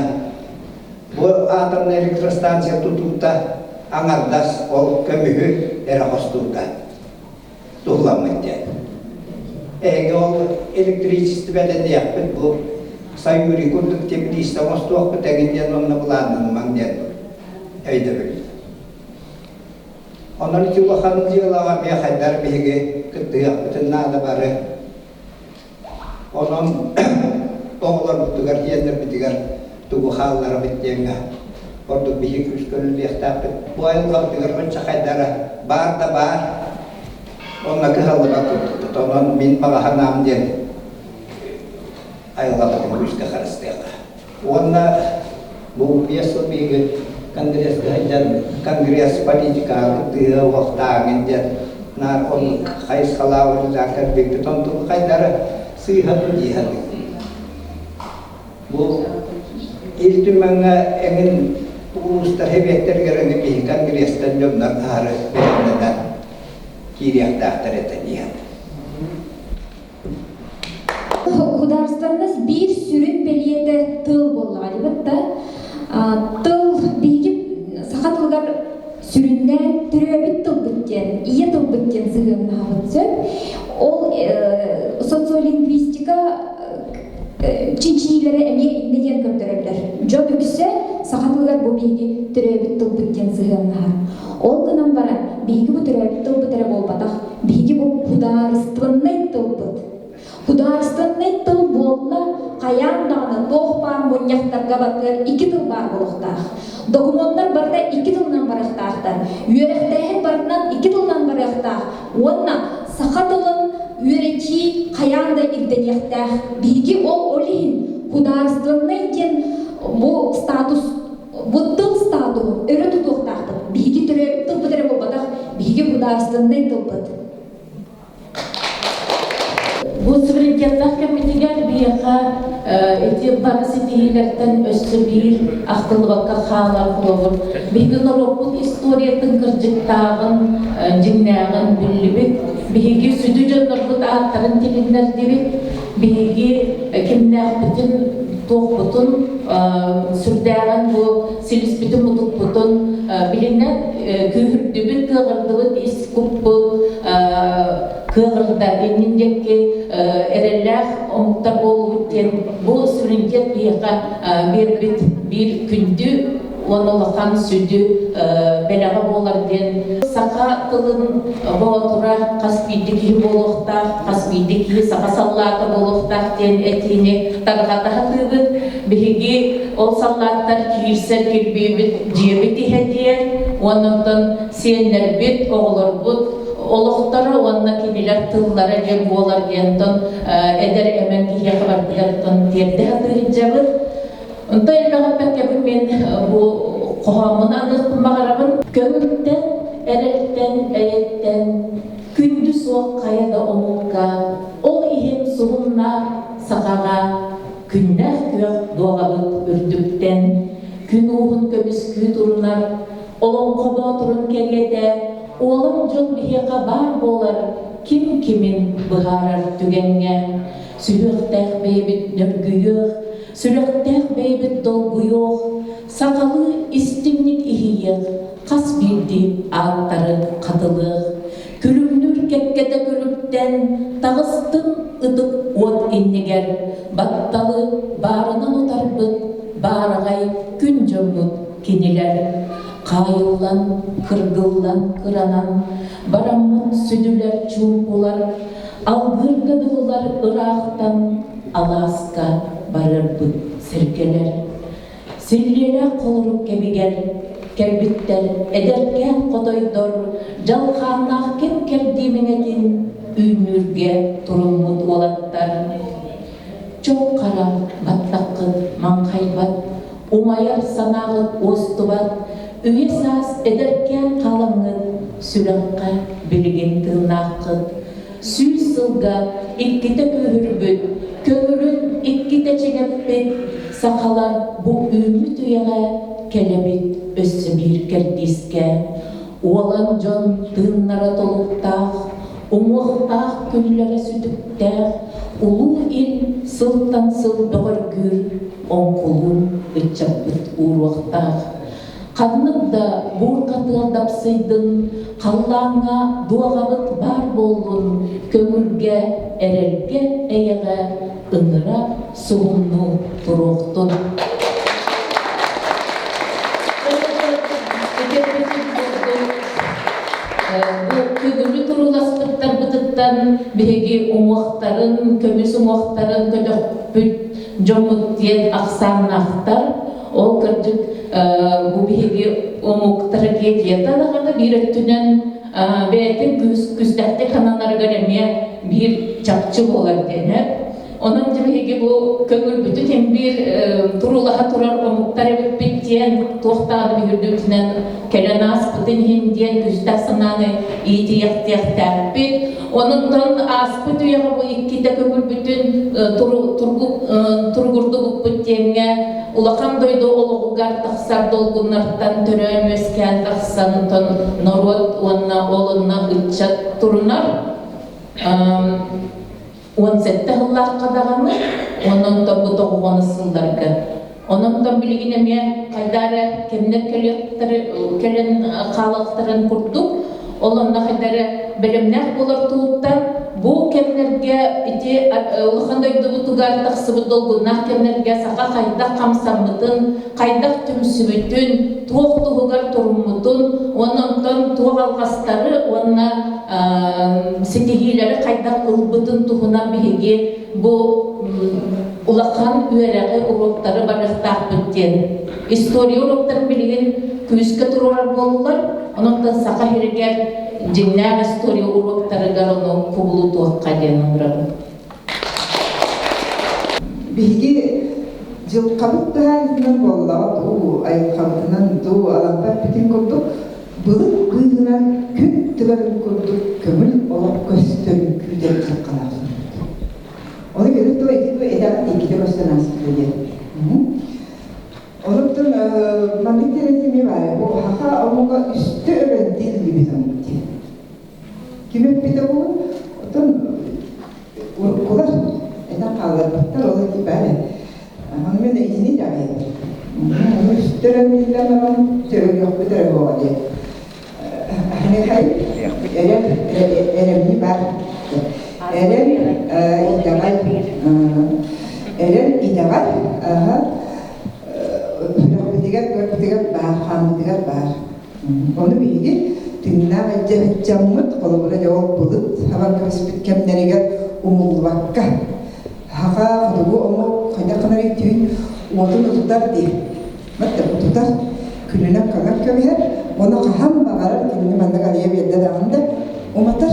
Бу атомнай электростанция тутуута аҥардас ол көмүһү эрэ хостуурга туһуламмыт диэн. Эһиги ол электричествэлэниэхпит бу Саюри курдук теплица оҥостуохпут эҥин диэн онно былааннанымаҥ диэн өйдөбүл. Онон ити улахан дьыалаҕа эмиэ хайдар биһиги кыттыһыахпытын наада бары. Онон оҕолорбутугар, сиэннэрбитигэр тугу хаалларабыт диэҥҥэ ордук биһиги күүскэ үлэлиэхтээхпит. Бу айылҕабытыгар онча хайдара баар да баар, онно кыһаллыбат курдукпут. Онон мин баҕа санаам диэн айылҕабытын күүскэ харыстыахха. Уонна бу 5 сыл биһиги конгресска сылдьан конгресс политикаҕа кыттыһыа уохтааҥын диэн наар оннук хайысхалаах үлэлээх кэлбиппит онтун хайдары сыыһа дуу дии саныыбын. Бу Ил Түмэҥҥэ эҥин улуустар сэбиэттэригэр эҥин биһиги конгресстан дьоннор аһары бэлэмнэнэн киириэхтээхтэр этэ дии саныыбын. Художественность биир сүрүн бэлиэтэ тыл буоллаҕа дибит да. Тыл биһиги саха тылыгар сүрүннээн төрөөбүт тылбыт диэн, ийэ тылбыт диэн сыһыаннаһабыт сөп. Ол социолингвистика чинчийиилэрэ эмиэ иннэ диэн көрдөрөллөр. Дьон үксэ саха тылыгар бу биһиги төрөөбүт тылбыт диэн сыһыаннаһар. Ол гынан баран, биһиги бу төрөөбүт тылбыт эрэ буолбатах, Биһиги бу худаарыстыбаннай тылбыт. Худаарыстыбаннай тыл буолла хайаан даҕаны туох баар мунньахтарга барытыгар икки тыл баар буолуохтаах. Докумуоннар барыта икки тылынан барыахтаахтар. Үөрэхтээһин барытынан икки тылынан барыахтаах. Уонна саха тылын үөрэтии хайаан да ирдэниэхтээх. Биһиги ол ол иһин худаарыстыбаннай диэн бу статус Бу тыл статуһун өрө тутуохтаахпыт. Биһиги төрөөбүт тылбыт эрэ буолбатах, биһиги художественнай тылбыт. Бу суверенитеттаах кэммитигэр биһиэхэ ити бары ситиһиилэртэн өссө биир ахтыллыбакка хаалар холобур. Биһиги норуоппут историятын кырдьыктааҕын, дьиҥнээҕин биллибит. Биһиги сүдү дьоннорбут ааттарын тилиннэрдибит. Биһиги кимнээхпитин, туохпутун сүрдээҕин бу силиспитин-мутукпутун билинэн күүһүрдүбүт, кыаҕырдыбыт ис куппут. да иннин диэки эрэллээх омуктар буолубут диэн бу суверенитет биһиэхэ биэрбит биир күндү уонна улахан сүдү бэлэҕэ буолар диэн саха тылын боотура хас биирдии киһи буолуохтаах, хас биирдии киһи саха саллаата буолуохтаах диэн этиини тарҕата сатыыбыт. Биһиги ол саллааттар киирсэр кирбиибит дьиэбит иһэ диэн, уонна оттон сиэннэрбит, оҕолорбут олохторо уонна кинилэр тыллара диэн буолар диэн оттон эдэр эмэн киһиэхэ барытыгар оттон тиэрдэ сатыырдьабыт. Онтон элбэҕиппэккэбин мин бу хоһооммун аныахпын баҕарабын. Көҥүлтэн, эрэлтэн, эйэттэн күндү суох хайа да омукка, ол иһин суһумнаах сахаҕа күннээх күөх дуоҕабыт үрдүктэн, күн ууһун көмүскүү турунар, олоҥхо боотурун кэриэтэ, уолан дьон биһиэхэ баар буолар ким кимин быһаарар түгэҥҥэ, сүһүөхтээх бэйэбит нөргүйүөх, Сүрэхтээх бэйэбит долгуйуох, сахалыы истиҥник иһийиэх, хас биирдии ааттары хатылыах. Күлүмнүүр кэккэтэ күлүктэн таҕыстын ытык уот иннигэр, батталы баарынан утарбыт баараҕай күн дьоммут кинилэр. Хаайыллан, кыргыллан, кыранан, бараммыт сүдүлэр чуумпулар, алгыырга дылылар ыраахтан алааска барыарбыт сиргэлэр. Силлиэлээх холорук кэмигэр кэлбиттэр эдэркээн хотойдор дьалхааннаах кэм кэрдии миҥэтин үүннүүргэ туруммут уолаттар. Чох хара баттаххыт маҥхайбат, умайар санааҕыт уостубат, үйэ саас эдэркээн хаалаҥҥыт сүрэххэ билигин тыыннааххыт. 100 сылга иккитэ күүһүрбүт, көҥүлүн иккитэ чиҥэппит сахалар бу үүммүт үйэҕэ кэлэбит өссө биир кэрдиискэ. Уолан дьон тыыннара толуктаах, уҥуохтаах күллэрэ сүтүктээх, улуу ил сылтан сыл бөҕөргүүр оҥкулун ыччаппыт ууруохтаах. Ханнык да буурҕа-тыал дапсыйдын, халлааҥҥа дуоҕабыт баар буоллун, көҥүлгэ, эрэлгэ, эйэҕэ ыҥыра суһумнуу туруохтун. Бу көҥүлү турууласпыттарбытыттан биһиги уҥуохтарын, көмүс уҥуохтарын көтөхпүт дьоммут диэн ахсааннаахтар. Ол кырдьык бу биһиги омук трагедията даҕаны биир өттүнэн бэйэтин күстэхтик сананарыгар эмиэ биир чахчы буолар диэн. Онон дьэ биһиги бу көҥүлбүтүн иһин биир туруулаһа турар омуктар эбиппит диэн туох даҕаны биһирдүүтүнэн кэлэн ааспытын иһин диэн күстээх санааны иитийэхтиэхтээхпит. Онон ааспыт үйэҕэ бу иккитэ көҥүлбүтүн туругурдубуппут диэҥҥэ улахан дойду олоҕугар тахсар долгуннартан төрөөн-үөскээн тахсан онтон норуот уонна ол онно ыччат турунар 17 сыллаахха даҕаны онон бу тоҕуҕаны сылларга онон билигин эмиэ хайда эрэ кэмнэр кэлэн хаалыахтарын курдук ол онно хайда эрэ бэлэмнээх буолар туһуттан бу кэмнэргэ ити улахан дойдубутугар тахсыбыт долгуннаах кэмнэргэ саха хайдах хамсаммытын, хайдах түмсүбүтүн, туох туһугар туруммутун уонна онтон туох алҕастары уонна ситиһиилэри хайдах ылбытын туһунан биһиги бу улахан үөрэҕи уруоктары барыахтаахпыт диэн история уруоктарын билигин күүскэ туруорар буоллулар. Онон Саха сиригэр дьиҥнээх история уруоктарыгар ону кубулутуохха диэн ыҥырабын. Биһиги дьылҕабыт быһаарыытынан буоллаҕа дуу, айылҕабытынан дуу алампат бүтүн курдук былыт быыһынан күн тыгарын курдук көҥүл олох көстөрүн күүтэр дьылҕалаах Ону көрүк тоо ити бу этэҕин иккитэ көстөн ааспыта диэн. Онуттан маннык диэн эмиэ баар. Бу саха омуга үстэ өлөн тиллибит омук диэн. Ким эппитэ буолуо? Оттон уруккулар этэн хаалларбыттар, ол ити баар. Ону мен итини итэҕэйэбин. Ону үстэ өлөн тиллэн баран төлүөхпүт эрэ буола диэн. Эрэмньи баар. Эрэл итэҕэл эрэл итэҕэл сүрэхпитигэр, көрбүтүгэр баар, хааммытыгар баар. Ону биһиги тыыннаах илдьэ сылдьаммыт, холобура дьэ ол былыт хабан кэбиспит кэмнэригэр умуллубакка, саха хотугу омук хайдах гынарый түүн уотун утутар дии. Баттэ утутар, күнүнэн көмөр кэбиһэр, ону хаһан баҕарар кинини маннык арыйа биэрдэ даҕаны да уматар.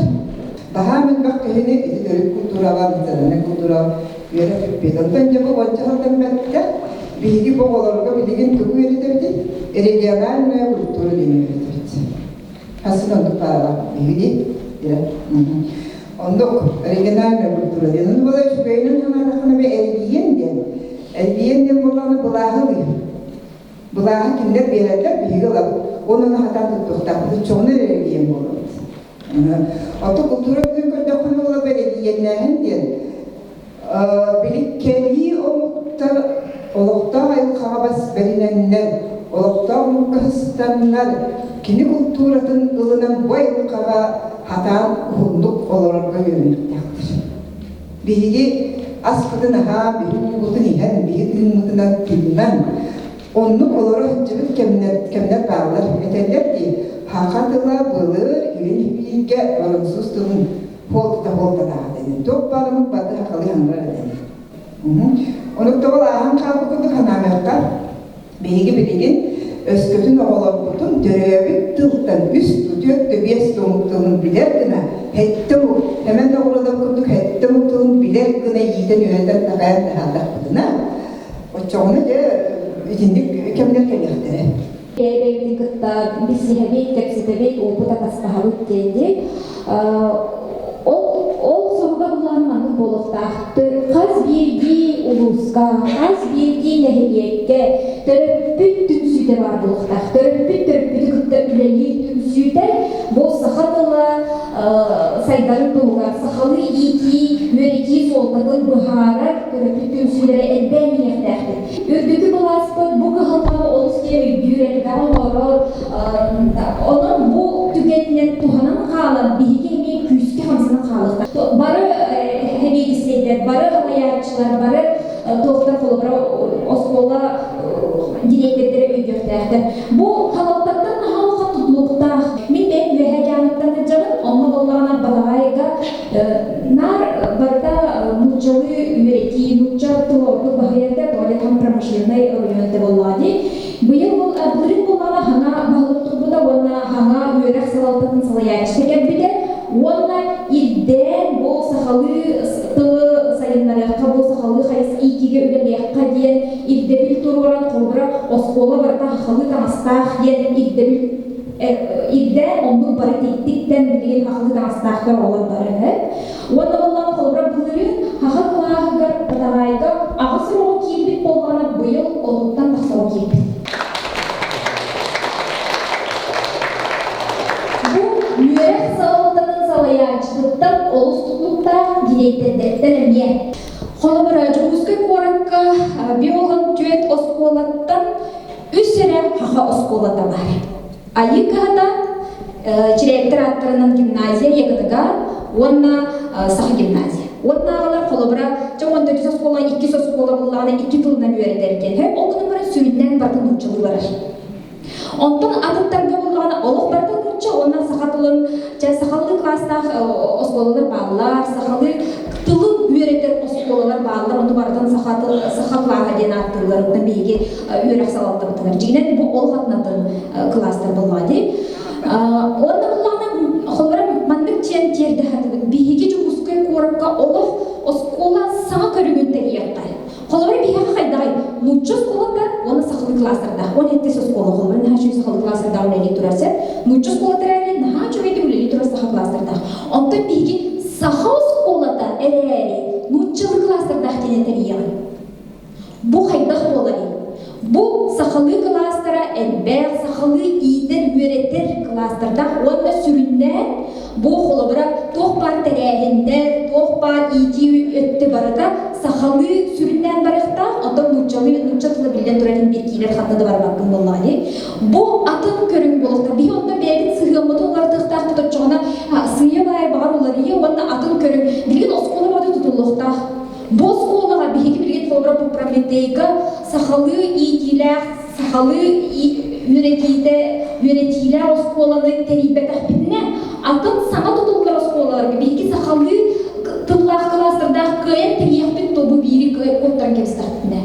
Баһаам элбэх киһини ити төрүт култуураҕа, национальнай култуураҕа үөрэппиппит. Онтон дьэ бу уонча сылтан бэттэх биһиги бу оҕолорго билигин тугу үөрэтэбитий? Региональная культура диэн үөрэтэбит. Хасын оннук баара биһиги Оннук региональная культура диэн. Ону була үчүгэйинэн санаатаххына бу эрэгийиэн диэн. Эрэгийиэн диэн буоллаҕына былааһы ылыы. Былааһы кинилэр биэрэллэр, биһиги ылабыт. Уонна хатаан туттуохтаахпыт. Оччоҕуна эрэ эрэгийиэн буолабыт. Оттон култуура күнүн көрдөххүнэ буола бэрэгийиэннээһин диэн били кэлии омуктар олохтоох айылҕаҕа бас бэринэннэр, олохтоох омукка сыстаннар, кини култууратын ылынан бу айылҕаҕа хатаан уһуннук олорорго үөрэнүөхтээхтэр. Биһиги аспытын аһаан, биһи уубутун иһэн, биһи тыыммытынан тыынан, Оннук олоро сылдьыбыт кэмнэр, кэмнэр бааллар. Этэллэр дии, саха тыла былыр илин бииргэ француз тылын хуолта хуолтатаата диэн. Туох баарымыт бары сахалыы хаҥырар этэ. Ону тоҕо ааһан хаалбыт курдук санаамыахха, биһиги билигин өскөтүн оҕолорбутун төрөөбүт тылтан үс түөрт биэс омук тылын билэр гына сэттэ омук, Сэмэн Ноҕуруодап курдук сэттэ омук тылын билэр гына иитэн үөрэтэн такайан таһаардахпытына, Оччоҕуна дьэ итинник кэмнэр кэлиэхтэрэ. Бэйэ-бэйэбитин кытта билсиһэбит, кэпсэтэбит, уопут атастаһабыт диэн дии. Ол ол соруга булан маннык буолуохтаах. Хас биирдии улууска, хас биирдии нэһилиэккэ төрөппүт түмсүүтэ баар буолуохтаах. Төрөппүт төрөппүтү кытта үлэлиир түмсүүтэ бу саха тыла сайдарын туһугар сахалыы иитии, үөрэтии суолтатын быһаарар төрөппүт түмсүүлэрэ элбээн иһиэхтээхтэр. Үрдүкү былааспыт бу кыһалҕаны олус диэн өйдүүр, элбэҕи оҥорор. Онон бу түгэнинэн туһанан хаалан биһиги эмиэ күүскэ хамсанан хаалыахтаах. Бары сэбиэдиссэйдэр, бары салайааччылар, бары туохтар холобура оскуола дириэктэрдэрэ өйдүөхтээхтэр. Бу халалтаттан наһаа улахан тутулуктаах. Мин бэйэм Үөһээ Дьааҥыттан сылдьабын, онно буоллаҕына Батаҕайга наар барыта нууччалыы үөрэтии, нуучча тыла ордук баһыйар да, тоҕо диэтэххэ промышленнай оройуон этэ буоллаҕа дии. Быйыл былырыын буоллаҕына хаҥа баһылык турбута уонна хаҥа үөрэх салалтатын салайааччыта кэлбитэ уонна ирдээн бу сахалыы тылы сайыннарыахха, бу сахалыы хайыс иитиигэ үлэлиэххэ диэн ирдэбил туруоран, холобура, оскуола барыта сахалыы таҥастаах диэн ирдэбил ирдээн оннук бары тиктиктэн билигин сахалыы таҥастаахтар оҕолор бары Уонна буоллаҕына холобура былырыын саха кылааһыгар Батаҕаайга аҕыс оҕо киирбит буоллаҕына быйыл отуттан тахса оҕо киирбит. Бу үөрэх салалтатын салайааччытыттан олус тутулуктаах дириэктэрдэртэн эмиэ. Холобура, Дьокуускай куоракка биолог түөрт оскуолаттан үс эрэ саха оскуолата баар. Айыы кыһата, Чирээктэр ааттарынан гимназия ЯГНГ уонна Саха гимназия. Уоннааҕылар холобура, дьэ уон төрдүс оскуола, иккис оскуола буллаҕына икки тылынан үөрэтэр диэн. Ол гынан баран сүрүннээн барыта нууччалыы барар. Онтон атыттарга буллаҕына олох барыта нуучча уонна саха тылын, дьэ сахалыы кылаастаах оскуолалар бааллар, сахалыы тылын үөрэтэр оскуолалар бааллар, ону барытын саха саха кылааһа диэн ааттыыллар. Оттон биһиги үөрэх салалтабытыгар дьиҥинэн бу олох атын кылаастар буоллаҕа дии. Уонна буллаҕына холобура маннык диэн тиэрдэ сатыыбын. Биһиги Дьокуускай куоракка олох оскуола саҥа көрүҥүн тэрийиэххэ. Холобура биһиэхэ хайдаҕый? Нуучча оскуолата уонна сахалыы кылаастардаах. Уон сэттис оскуола холобура наһаа үчүгэй сахалыы кылаастардаах үлэлии турар сөп. Нуучча оскуолата эрээри наһаа үчүгэйдик үлэлии турар саха кылаастардаах. Онтон биһиги саха оскуолата эрээри нууччалыы кылаастардаах диэн тэрийэҕин. Бу хайдах буоларый? Бу сахалыы кылаастара элбэх, сахалыы иитэр-үөрэтэр кылаастардаах уонна сүрүннээн бу холобура туох баар тэрээһиннэр, туох баар иитии өттө барыта сахалыы сүрүннээн барыахтаах, оттон нууччалыы нуучча тыла биллэн турар иһин биир киирэр ханна да барбаккын буоллаҕа дии. Бу атын көрүҥ буолуохтаах. Биһи онно бэйэбит сыһыаммытын уларытыахтаахпыт оччоҕуна сыыйа баайы баҕар баҕар уларыйыа уонна атын көрүҥ. Билигин оскуола бөҕөтө тутуллуохтаах. Бу оскуолаҕа биһиги билигин холобура бу Прометейга сахалыы иитиилээх, сахалыы үөрэтиитэ, үөрэтиилээх оскуоланы тэрийбэтэхпитинэ, атын саҥа тутуллар оскуолаларга биһиги сахалыы тыллаах кылаастардаах кыайан тэрийиэхпит дуо бу биири куоттаран кэбистэхпитинэ.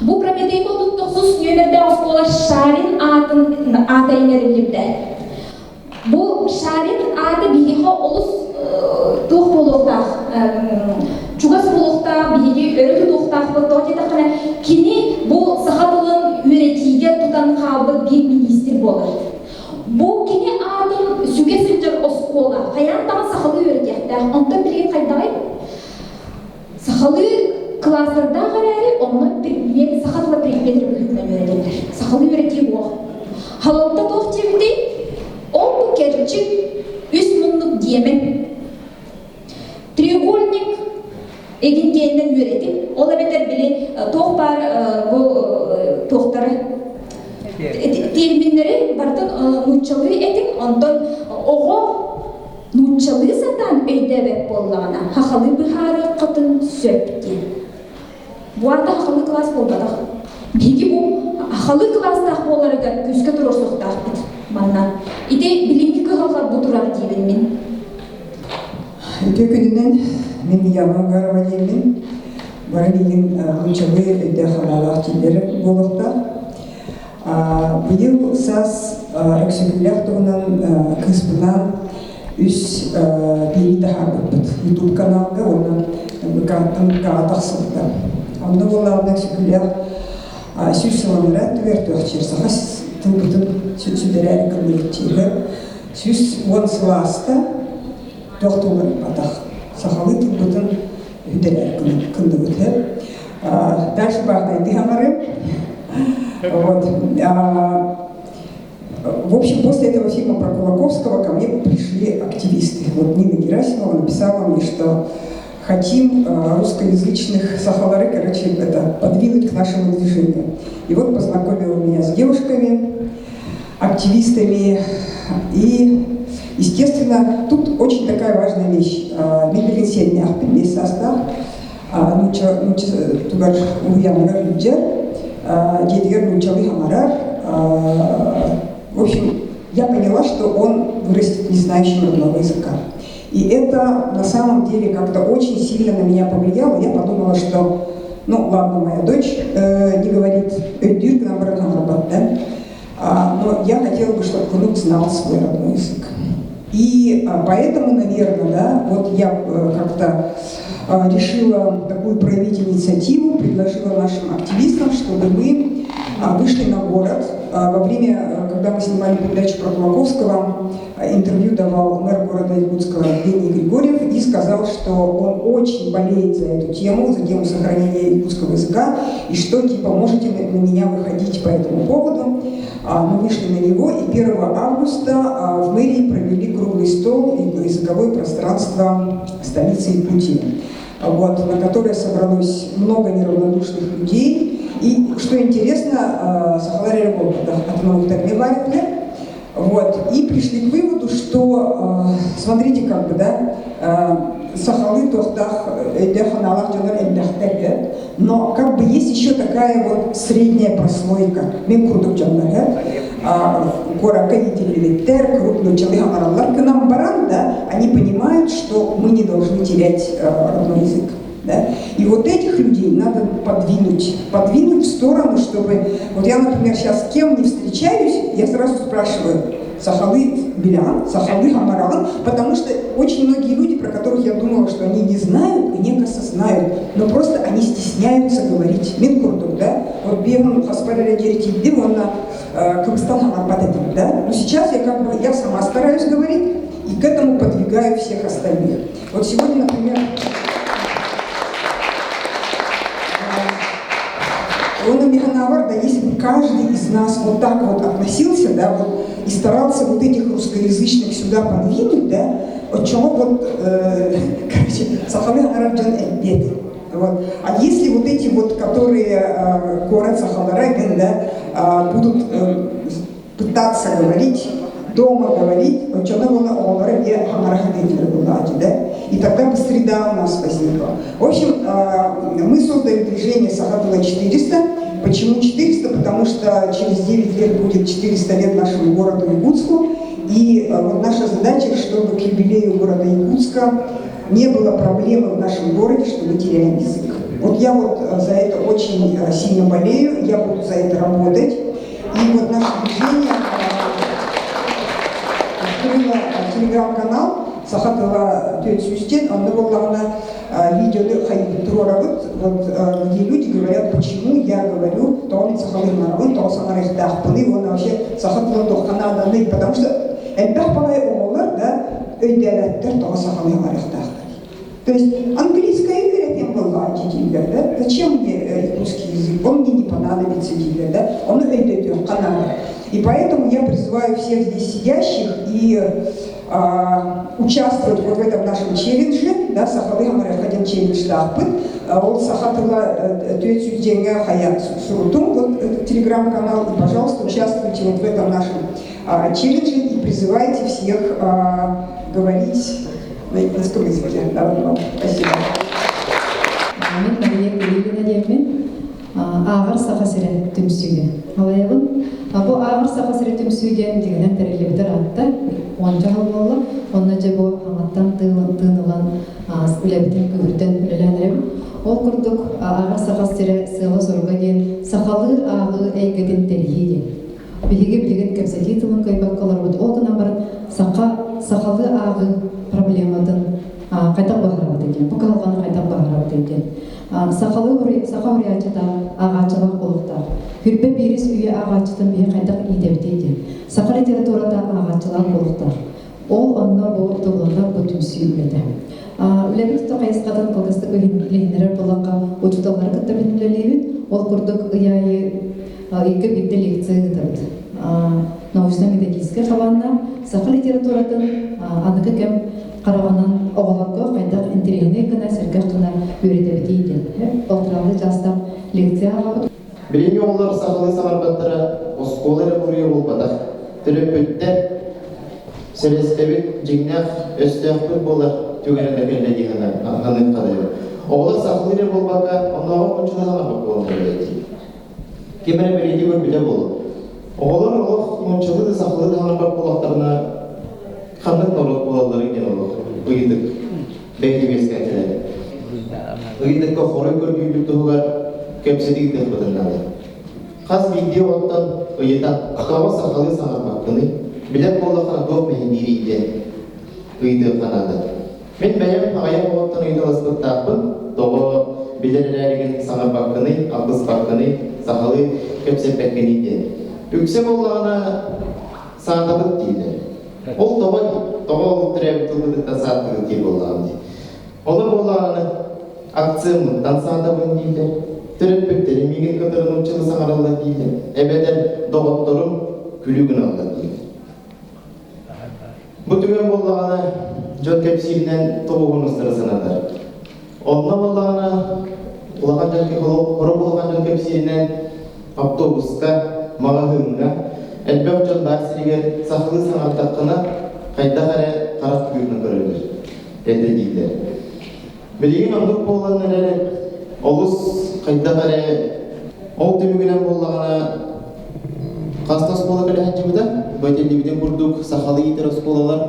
Бу Прометейга 39 нүөмэрдээх оскуола Шарин аатын аата иҥэриллибитэ. Бу Шарин аата биһиэхэ олус туох буолуохтаах, чугас буолуохтаах, биһиги өрө тутуохтаахпыт. Тоҕо диэтэххинэ, кини бу саха тылын үөрэтиигэ тутан хаалбыт биир миниистир буолар. Бу кини аатын сүгэ сылдьар оскуола хайаан даҕаны сахалыы үөрэтиэхтээх. Онтон билигин хайдаҕый? Сахалыы кылаастардаах эрээри, онно предмет, саха тыла предмет эрэ быһыытынан үөрэтэллэр. Сахалыы үөрэтии суох. Халалта туох диэбитий? Ол бу кэрчик үс муннук диэмэн. Треугольник эгин диэннэн үөрэтин, ол эбэтэр били туох баар бу туохтары терминнэри барытын нууччалыы этиҥ, онтон оҕо Нууччалыы сатаан өйдөөбөт буоллаҕына, хахалыы быһаарыаххытын сөп диэн. Бу аата хахалыы кылаас буолбатах. Биһиги бу хахалыы кылаастаах буоларыгар күүскэ туруорсуохтаахпыт манна. Ити билиҥҥи кыһалҕа бу турар диибин мин. Үтүө күнүнэн мин Яна Угарова диэммин. Бары миигин нууччалыы өйдөөх санаалаах дьиэлэр буолуохтаах. Быйыл саас Өксөкүлээх туһунан кыыспынаан үс биэрии таһаарбыппыт YouTube каналга уонна МК-ттан тахсыбыта. Онно буоллаҕына Өксөкүлээх 100 сыланара түгэр туохчир саха тылбытын сүтэрээри кыллыгыччыыһы 110 сыл ааста туох тылларбатах сахалыы тылбытын үтэрээр кыллыбыт Дальше баахтайдыы хаҥарым. Вот. В общем, после этого фильма про Кулаковского ко мне пришли активисты. Вот Нина Герасимова написала мне, что хотим русскоязычных сахалары, короче, это, подвинуть к нашему движению. И вот познакомила меня с девушками, активистами. И, естественно, тут очень такая важная вещь. Мин состав, нуучча тугар уһуйааныгар илдьэр, дьиэтигэр нууччалыы хамарар. В общем, я поняла, что он вырастет не знающим родного языка. И это на самом деле как-то очень сильно на меня повлияло. Я подумала, что, ну ладно, моя дочь не говорит «өйдүүр да? Но я хотела бы, чтобы внук знал свой родной язык. И поэтому, наверное, да, вот я как-то решила такую проявить инициативу, предложила нашим активистам, чтобы мы вышли на город. Во время, когда мы снимали передачу про Кулаковского, интервью давал мэр города Якутска Евгений Григорьев и сказал, что он очень болеет за эту тему, за тему сохранения якутского языка, и что типа можете на меня выходить по этому поводу. Мы вышли на него и 1 августа в мэрии провели круглый стол языковое пространство столицы Якутии, вот, на которое собралось много неравнодушных людей. И, что интересно, сахалар вот, и пришли к выводу, что, смотрите, как бы, да, сахалыы туохтаах өйдөөх-санаалаах дьоннор элбэхтэр, но как бы есть еще такая вот средняя прослойка, мин курдук дьоннор, куоракка иитиллибиттэр, куруук нууччалыы хаҥараллар гынан баран, да, они понимают, что мы не должны терять родной язык. Да? И вот этих людей надо подвинуть, подвинуть в сторону, чтобы... Вот я, например, сейчас с кем не встречаюсь, я сразу спрашиваю, сахалыы билэҕин, сахалыы саҥараҕын, потому что очень многие люди, про которых я думала, что они не знают, они, оказывается, знают, но просто они стесняются говорить. Мин курдук, да? Вот биэс хаспар эрэ диэри уонна кыбыстан саҥарбат этим, да? Но сейчас я как бы, я сама стараюсь говорить, и к этому подвигаю всех остальных. Вот сегодня, например, он да, если бы каждый из нас вот так вот относился, да, вот, и старался вот этих русскоязычных сюда подвинуть, да, от чего вот, короче, сахалыы саҥарар дьон элбиэ. Вот. А если вот эти вот, которые куорат сахалара, да, будут пытаться говорить. Дома говорить, оччоно буола оҕолоро эмиэ хаҥара сатыыллар буоллаҕа да. И тогда бы среда у нас возникла. В общем, мы создали движение «Саха тыла 400». Почему 400? Потому что через 9 лет будет 400 лет нашему городу Якутску. И вот наша задача, чтобы к юбилею города Якутска не было проблемы в нашем городе, что мы теряем язык. Вот я вот за это очень сильно болею, я буду за это работать. И вот наше движение открыло телеграм-канал Саха тыла 400 диэн, онно буоллаҕына видеоны хайыттыруорабыт, вот где люди говорят, почему я говорю, тоҕо мин сахалыы саҥарабын, тоҕо саҥарыахтаахпыный, уонна вообще саха тылын туохха нааданый, потому что элбэх баҕайы оҕолор да өйдөөбөттөр тоҕо сахалыы саҥарыахтаахтар. То есть английское үөрэтиэн буоллаҕа дииллэр да, зачем мне русский язык, он мне не понадобится дииллэр да, ону өйдөтүөххэ наада. И поэтому я призываю всех здесь сидящих и участвовать вот в этом нашем челлендже, да, сахалыы саҥарыахха диэн челленджтаахпыт. Ол саха тыла 400 диэҥҥэ хайа сурутуҥ, вот этот телеграм-канал, и, пожалуйста, участвуйте вот в этом нашем челлендже и призывайте всех говорить на якутском языке. Да, спасибо. Мин Мария Кириллина диэммин. Ааҕар Саха сирэ түмсүүгэ салайабын. Бу Ааҕар Саха сирэ түмсүү диэн дьиҥинэн тэриллибитэ ыраатта, уонча сыл буолла. Онно дьэ бу хаҥаттан тыын ылан үлэбитин күүһүрдэн үлэлээн эрэбит. Ол курдук Ааҕар Саха сирэ сыала-соруга диэн сахалыы ааҕыы эйгэтин тэрийии диэн. Биһиги билигин кэпсэтии тылын кыайбакка олоробут. Ол гынан баран саха сахалыы ааҕыы проблематын хайдах быһаарабытый диэн, бу кыһалҕаны хайдах быһаарабытый диэн. Сахалыы саха уруйааччыта ааҕааччылаах буолуохтаах. Хүрбэ биирис үйэ ааҕааччытын биһи хайдах иитэбитий диэн. Саха литературата ааҕааччылаах буолуохтаах. Ол онно бу тылланар бу түмсүү үлэтэ. Үлэбит хайысхатын кылгастык билиһиннэрэр буоллахха, учууталлары кытта үлэлиибит. Ол курдук ый аайы ыйга биирдэ лекция ыытабыт. Научно-методическай хабааннаах саха литературатын аныгы кэм хараҕынан оҕолорго хайдах интэриэһинэй гына, сэргэх гына үөрэтэбитий диэн. Алтыраалыы чаастаах лекция ааҕабыт. Билиҥҥи оҕолор сахалыы саҥарбаттара оскуола эрэ буруйа буолбатах. Төрөппүттэр сэлэстэбит дьиҥнээх өстөөхпүт буолар түгэнэ да кэллэ дии саныахха дылы. Оҕолор сахалыы эрэ буолбакка, оннооҕор нууччалыы саҥарбат буолаллар эбит. Ким эрэ бэлиэтии көрбүтэ буолуо. Оҕолор олох нууччалыы да сахалыы да саҥарбат буоллахтарына, ханнык норуот буолалларын диэн олох ыйытык бэйэтэ үөскээтилэр. Ыйытыкка хоруй көрдүүрбүт туһугар кэпсэтии ыытыахпытын наада. Хас биирдии оҕоттон ыйытан, тоҕо сахалыы саҥарбаккыный, билэр буоллаххына туох мэһэйдиирий диэн ыйытыахха наада. Мин бэйэм аҕыйах оҕоттон ыйыталаспыттаахпын, тоҕо билэр эрээригин саҥарбаккыный, алгыспаккыный, сахалыы кэпсэппэккиний диэн. Үксэ буоллаҕына саатабыт дииллэр. Ол тоҕо тоҕо ол төрөөбүт тылбытыттан сааттыгыт дии буоллаҕым дии. Олор буоллаҕына акцияммыттан саатабын дииллэр, төрөппүттэрим миигин кытары нууччалыы саҥараллар дииллэр, эбэтэр доҕотторум күлүү гыналлар дииллэр. Бу түгэн буоллаҕына дьон кэпсииринэн тоҕуһун санатар. Онно буоллаҕына улахан дьон хорук улахан дьон кэпсииринэн автобуска, маҕаһыыҥҥа элбэх дьон баар сиригэр сахалыы саҥардаххына хайдах эрэ харах күүһүнэн көрөллөр этэ дииллэр. Билигин оннук буолан эрэр олус хайдах эрэ ол түмүгүнэн буоллаҕына хас да оскуола кэлэ сылдьыбыта. Бу этиллибитин курдук сахалыы иитэр оскуолалар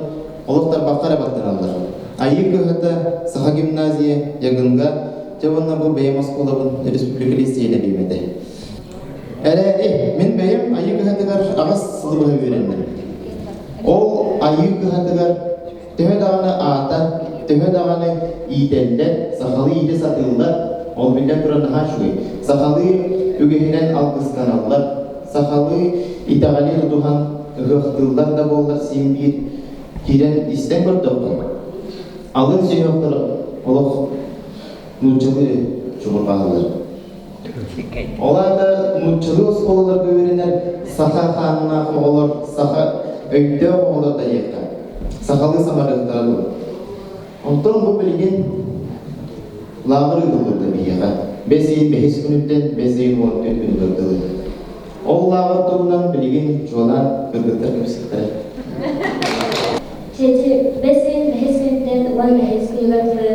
олох тарбахха эрэ баттаналлар. Айыы кыһата, Саха гимназия, Ягынга, дьэ уонна бу бэйэм оскуолабын республика лицейин эбиим этэ. Эрээри, мин бэйэм Айыы кыһатыгар аҕыс сылы быһа үөрэнним. Ол Айыы кыһатыгар Төһө даҕаны аата, төһө даҕаны иитэллэр, сахалыы иитэ сатыыллар, ол биллэн турар наһаа үчүгэй. Сахалыы үгэһинэн алгыстаналлар, сахалыы итэҕэли тутуһан ыһыахтыыллар да буоллар син биир киирэн истэн көрдөххө, алын сүһүөхтэр олох нууччалыы чубурҕаһаллар. Ол аата нууччалыы оскуолаларга үөрэнэр саха хааннаах оҕолор, саха өйдөөх оҕолор да диэххэ, сахалыы саҥарыахтара дуо? Онтон бу билигин лааҕыр ыытыллыбыта биһиэхэ. Бэс ыйын бэһис күнүттэн бэс ыйын 14 күнүгэр дылы. Ол лааҕыр туһунан билигин чуолаан кыргыттар кэпсиэхтэрэ. Чэчи бэс ыйын бэһис күнүттэн уон бэһис күнүгэр дылы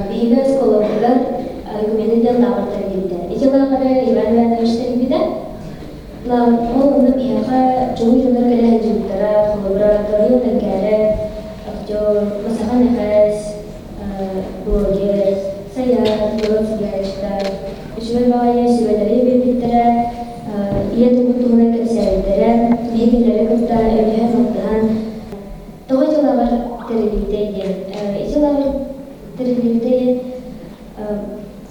биһиги оскуолабытыгар Айгумена диэн лааҕыр тэриллибитэ. Ити лааҕыры Иван Иванович тэрийбитэ. Ол онно биһиэхэ чулуу дьоннор кэлэ сылдьыбыттара, холобура, Гаврил Лэҥкээрэп, актер, Масаха Мэхээс, блогер, Сайа, норуот суруйааччыта, үчүгэй баҕайы сүбэлэри биэрбиттэрэ, ийэ тылбыт туһунан кэпсээбиттэрэ, биһи кинилэри кытта өйдөһөн-алтыһан, тоҕо ити лааҕыр тэриллибитэй диэн. Ити лааҕыр тэриллибитэ диэн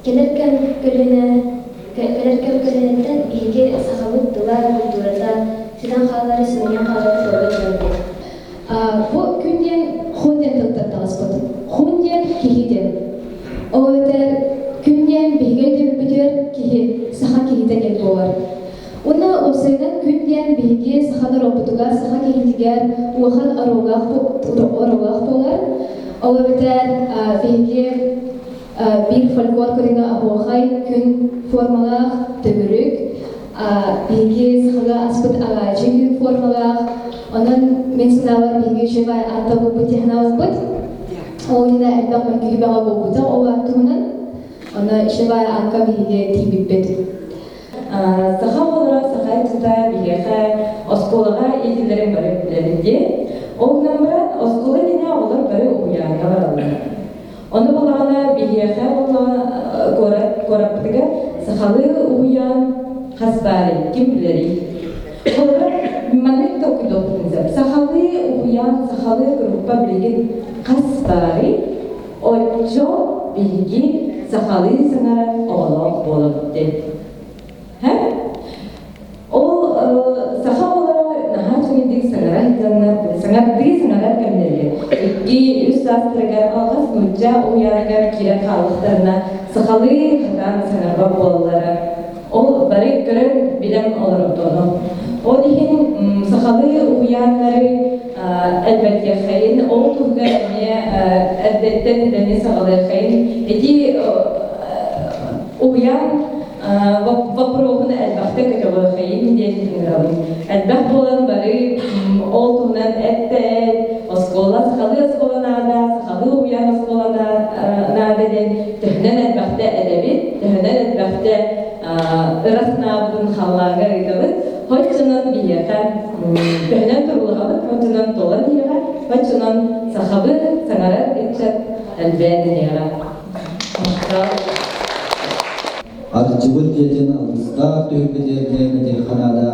кэлэр кэм көлүөнэ кэлэр кэм көлүөнэттэн биһиги сахабыт тыла, культурата сүтэн хаалары, симэлийэн хаалары туорга турар диэн. Бу күн диэн хун диэн тылтан таҕыспыт. Хун диэн киһи диэн. Ол эбэтэр күн диэн биһиги өйдөбүлбүтүгэр киһи, саха киһитэ диэн буолар. Уонна уопсайынан күн диэн биһиги саха норуоппутугар, саха киһитигэр улахан оруоллаах буолар. Ол эбэтэр биһиги биир фольклор көрүҥэ оһуохай күн формалаах төгүрүк, биһиги сахалыы аспыт агаачы күн формалаах. Онон мин санаабар биһиги үчүгэй аата булбут технологпыт. Ол иһин элбэх мөккүһү бөҕө буолбута ол аат туһунан. Ону үчүгэй аакка биһиги тиийбиппит. Саха оҕолоро саха ыччата биһиэхэ оскуолаҕа иитиллэрин бары билэбит дии. Ол гынан баран оскуола иннинэ оҕолор бары уһуйааҥҥа бараллар. Ону буоллаҕына биһиэхэ буоллаҕына куорат куораппытыгар сахалыы уһуйаан хас баарый, ким билэрий? Холобура, маннык толкуйдуохпутун сөп. Сахалыы уһуйаан, сахалыы группа билигин хас баарый? Оччо биһиги сахалыы саҥарар оҕолоох буолабыт диэн. Һэ? Ол саха оҕолоро наһаа үчүгэйдик саҥара сылдьаннар, саҥардыы саҥарар кэмнэригэр икки, үс саастарыгар алҕас нуучча уһуйааныгар киирэн хааллахтарына сахалыы сатаан саҥарбат буолаллара. Ол бары көрөн билэн олордону. Ол иһин сахалыы уһуйааннары элбэтиэххэйин, ол туһугар эмиэ эрдэттэн үлэни саҕалыаххайын. Ити уһуйаан боппуруоһун элбэхтэ көтөҕүөххэйин диэн ыҥырабын. Элбэх буолан бары ол туһунан эттэ оскуола сахалыы оскуола наада, сахалыы уһуйаан оскуола наада диэн төһөнөн элбэхтэ этэбит, төһөнөн элбэхтэ ыра санаабытын халлааҥҥа ыытабыт. Хоччонон биһиэхэ төһөнөн туруулаһабыт, хоччонон туолан иһиэҕэ, хоччонон сахабыт саҥарар ыччат элбээн иһиэҕэ. Арчыбыт диэтин алгыстаах түһүлгэтигэр диэн этиэххэ наада,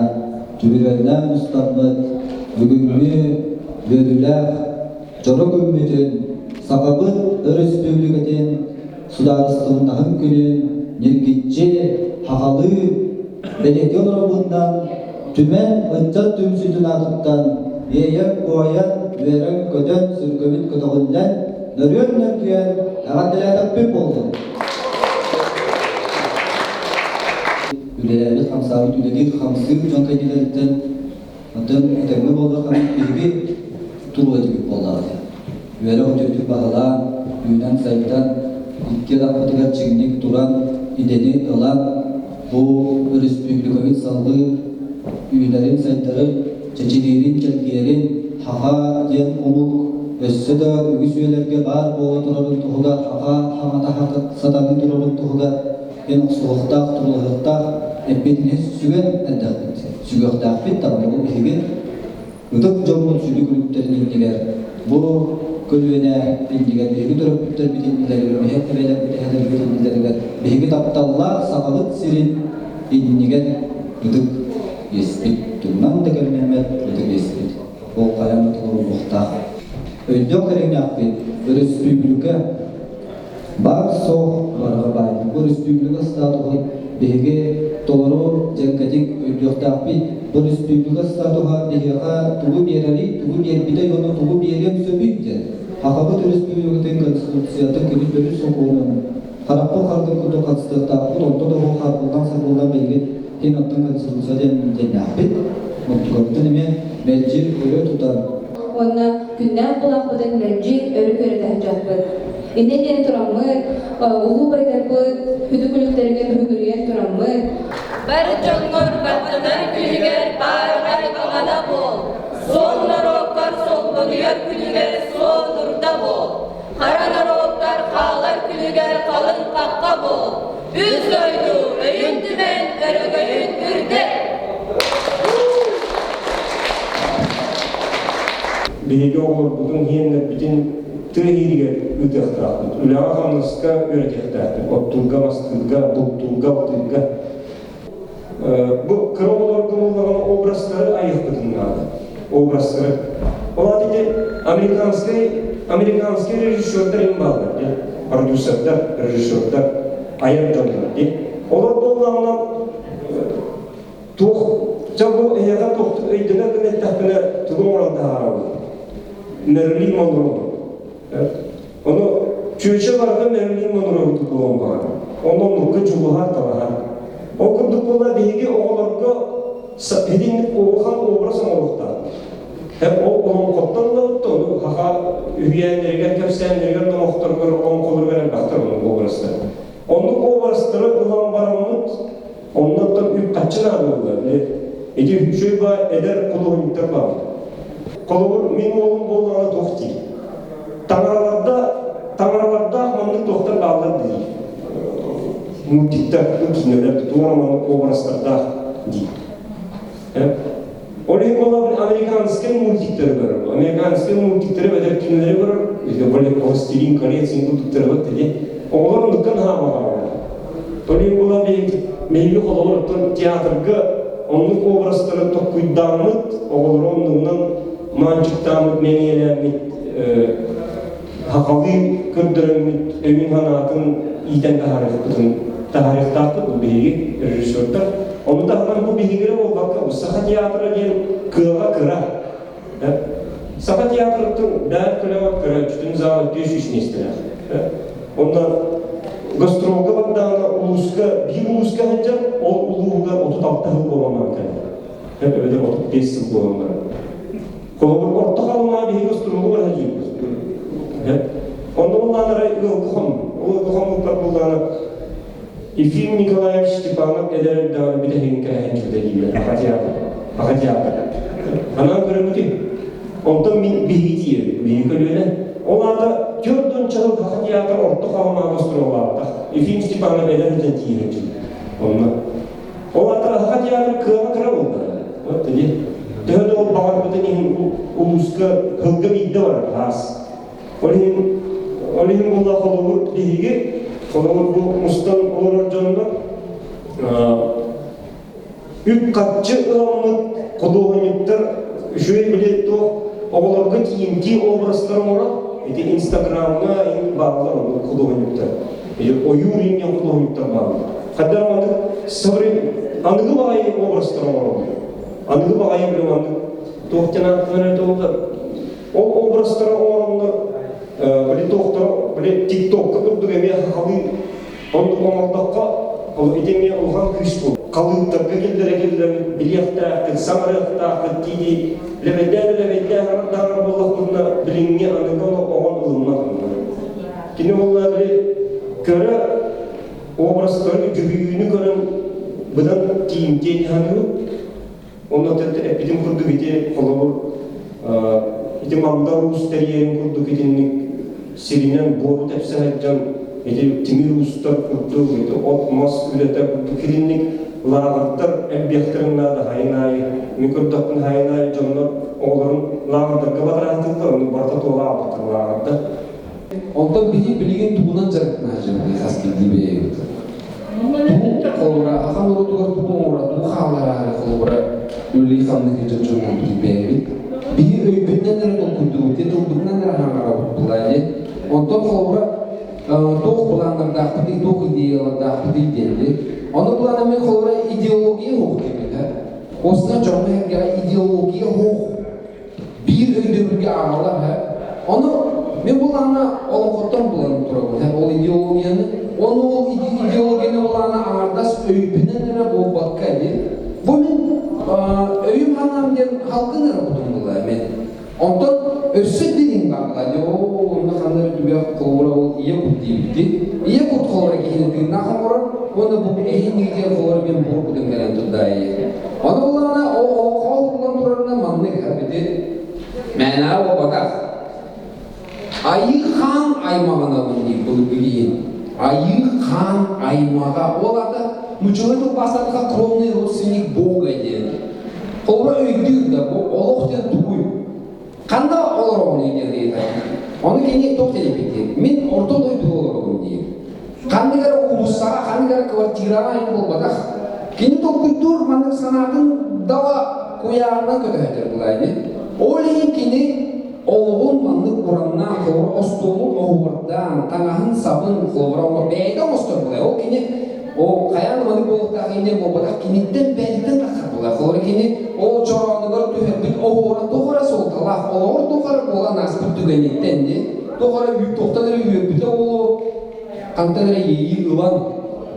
түбүрүөннээн мустаммыт бүгүҥҥү үөрүүлээх дьоро күммүтүн Сахабыт Өрөспүүбүлүкэтин судаарыстыбаннаһын күнүн ньиргиччи хахалыы бэлиэтии олоробуннан Түмэн ыччат түмсүүтүн аатыттан иэйэн-куойан, үөрэн-көтөн, сүргэбит көтөҕүллэн, нөрүөн нөргүйэн эҕэрдэлээтэхпит буоллун! Үлэлээбит хамсаабыт үлэлиир хамсыыр дьон кэннилэриттэн оттон этэҥҥэ буоллаххына биһиги туруо этибит буоллаҕа дии. Үөрэх үтүөтүк баһылаан, үүнэн-сайдан, икки атахпытыгар чиҥник туран, идэни ылан, бу өрөспүүбүлүкэбит салгыы үүнэрин-сайдарын, чэчириирин, чэлгийэрин, хаха диэн омук өссө да үгүс үйэлэргэ баар буола турарын туһугар, хаха хаҥата сатаныы турарын туһугар эн охсуһуохтаах, туруулаһыахтаах эппиэтинэһи сүгэн эрдэхпит. Сүгүөхтээхпит даҕаны ол биһиги Ытык дьоммут сүдү күлүктэрин иннигэр, бу көлүөнэ иннигэр биһиги төрөппүттэрбит иннилэригэр, биһиги эбэлэрбит, эһэлэрбит иннилэригэр, биһиги тапталлаах Сахабыт сирин иннигэр ытык иэспит, тумнан да кэмнэммэт ытык иэспит. Ол хайаан да толоруллуохтаах. Өйдөөх кэриҥнээхпит өрөспүүбүлүкэ Баар-суох барҕа баай. Бу республика статуһун биһиги толору дьэҥкэтик өйдүөхтээхпит. Бу республика статуһа биһиэхэ тугу биэрэрий, тугу биэрбитэй уонна тугу биэриэн сөбүй диэн. Сахабыт Өрөспүүбүлүкэтин Конституциятын кини төрүт сокуонун харахпыт харгын курдук хатыстыахтаахпыт, онто да суох харбыллан-сарбыллан биһиги кин оттон Конституция диэн диэннээхпит. Онтукабытын эмиэ мэлдьи өрө тутан Уонна күннээх былаахпытын мэлдьи өрө көрүтэ сылдьыахпыт. Инньэ диэн тураммыт, улуу байдарбыт күдү күлүктэригэр үһүгүрүйэн тураммыт, Бар дьоҥҥор баттанар күнүгэр баараҕай баҕана буол, суон норуокка. Уйар күнүгэр суол дурда буол, хара норуоккар хаалар күнүгэр халыҥ хахха буол, үс дойду өйүн түмэн өрөгөйүн үрдэт! Биһиги оҕолорбутун иһиэннэрбитин тыа иһигэр ыытыахтаахпыт, үлэҕэ-хамнаска үөрэтиэхтээхпит, оттуурга, мастыырга, бултуурга, алтыырга. Бу кыра оҕолорго буоллаҕына образтары айыахпытын наада. Образтары. Ол аата ити американскай американскай режиссердар им бааллар дии. Продюсердар, режиссердар, айар дьоннор дии. Олор буоллаҕына туох дьэ бу эһиэхэ туохтук өйдөнөр гына эттэхпинэ тугу оҥорон таһаарабын? Мерлин Монро. Ону чүөчэ барыта Мерлин Монро курдук буолуон баҕарар. Ону оннукка дьулуһар, талаһар. Ол курдук буолла биһиги оҕолорго итинник улахан образ оҥоруохтаах. Ол олоҥхоттон да ону хаха үһүйээннэригэр, кэпсээннэригэр, номохторугар, олоҥхолоругар элбэхтэр оннук образтар. Оннук образтары ылан бараммыт, оннуттан үп-харчы наада буолла. Ити үчүгэй ба эдэр худуоһунньуктар баар. Холобур, мин уолум буоллаҕына туох диир? Таҥараларда, таҥаралардаах маннык туохтар бааллар диир. Мультиктар, киинэлэр, туох маннык образтардаах диир. Ол иһин буолла американскай мультиктары көрөр. Американскай мультиктары эбэтэр кинилэри көрөр. Властелин колец курдуктары вот диye. Оҕолор оннуктан хаамаҕалар. Ол иһин буолла биһиги холобур оттон театрга оннук образтары токкуйдааммыт, оҕолору оннугунан маанчыктааммыт, мэҥиэлээммит, хахалыы көрдөрөммүт өйүн-санаатын иитэн таһаарыахпытын таһаарыахтаахпыт бу биһиги режиссердар. Ону таһынан бу биһигирэ буолбакка бу Саха театра диэн кыаҕа кыра. Саха театрыттан бэт көлөҕө көрөөччүтүн зала 500 миэстэлээх. Онно гастролга бардаҕына улууска биир улууска сылдьар, ол улууһугар 36 сыл буолан баран кэлэр. Эбэтэр 35 сыл буолан баран. Холобур, орто халымаа биһиги остуруогу баран дьиибит. Онно буллаан арай ыалга хом, ыалга хоммуппар буллаана Ефим Николаевич Степанов эдэр эрдэҕинэ бүтэһигин кэрэһэн дьүлэ дииллэр. Аха театр. Аха театр. Анаан көрөбүтүй? Онтон мин биһиги тиийэбит, биһиги көлүөнэ. Ол аата түөрт уонча сыл Аха театр орто халымаа гастроллаабатах. Ефим Степанов эдэр сылдьан тиийэр дьүл. Онно. Ол аата Аха театр кыаҕа кыра буолла. Вот ди. Төһө да ол баҕарбытын иһин улууска сылга биирдэ барар хаас. Ол иһин ол иһин буолла холобур биһиги холобур бу мустан олорор дьоннор үп-харчы ыламмыт худуоһунньуктар үчүгэй били туох оҕолорго тиийимтии образтар оҥорор ити инстаграмҥа бааллар худуоһунньуктар ойуур инньэ худуоһунньуктар бааллар хайдах маннык аныгы баҕайы образтар оҥороллор аныгы баҕайы били маннык туох диэн ааттанар этэ ол образтары оҥороннор били туохтара били тиктокка курдук эмиэ хахалыы Оннук оҥордоххо, ол ити эмиэ улахан күүс буолар. Халыыптарга киллэрэ-киллэрэн билиэхтээххит, саҥарыахтааххыт дии-дии лэбэйдээн-лэбэйдээн арадаҕар буоллахпытына, билиҥҥи аныгы оҕон ылыммат онно. Кини буолла били көрө образтары дьүһүйүүнү көрөн быдан тиийимтиэ дьаһаныы. Онно эппитим курдук ити холобур ити Мандар Уус тэрийэрин курдук итинник сиринэн буору тэпсэ сылдьан ити тимир уустар курдук ити от-мас үлэтэ курдук итинник лааҕырдар элбиэхтэрин наада хайын аайы мин көрдөхпүн хайын аайы дьоннор оҕолорун лааҕырдарга батараатыыллар ону барыта туола аалбыттар лааҕырдар. Онтон биһи билигин тугунан дьарыктана сылдьабытый хас биирдии бэйэбит? Тугу холобура ахан норуотугар тугу оҥоро, тугу хааллараары холобура үлэлии-хамныы сылдьар дьоммут бэйэбит. Биһи өйбүтүнэн эрэ толкуйдуубут, тылбытынан эрэ хаҥарабыт буолаа дии. Онтон холобура туох былааннардаахпытый, туох идеялардаахпытый диэн дии. Ону былаана мен холобура идеология суох диэбит Осна дьоҥҥо эргэҕэ идеология суох биир өйдөбүлгэ ааҕаллар һэ. Ону мен булаана олоҥхоттон булан турабын һэ ол идеологияны. Ону ол идеологияны булаана аҥардас өйбүнэн эрэ буолбакка дии. Бу мин өйүм ханаам диэн халгын эрэ кутум була мен. Онтон өссө дириҥ баҕла дии оо онно ханна өтүгэх холобура ол ийэ кут диэбитти. Ийэ кут холобура киһини тыыннаах оҥорор уонна бу эһиинники диэн холобура мен буор кутун кэлэн турдаайы. Ону буллаҕына ол олоҥхо уһуллан турарынан маннык бити мээнэҕэ буолбатах. Нууччалыы тылбаастаатахха кровный родственник Бога диэн. Холобура өйдүүр да, бу олох диэн тугуй? Ханна олороҕун диэн ыйытар. Ону кини туох диэн эппиттиир? Мин орто дойдуга олоробун диир. Ханнык эрэ уулуссаҕа, ханнык эрэ квартираҕа айан буолбатах. Кини толкуйдуур маннык санаатын дала куйаарынан көтөһөтөр былаайны. Ол иһин кини олоҕун маннык ураннаан, холобура остуолун оһуордаан, таҥаһын сабын холобура бэйэтэ оҥостор былай. Ол кини ол хайаан да маннык буолуохтаах иннин буолбатах киниттэн бэйэтиттэн тахсар буолар. Холобура кини ол чороонугар түһэрбит оһуора туох эрэ суолталаах, олоҕор туох эрэ буолан ааспыт түгэниттэн дии, туох эрэ туохтан эрэ үөрбүтэ буолуо, хантан эрэ иэйии ылан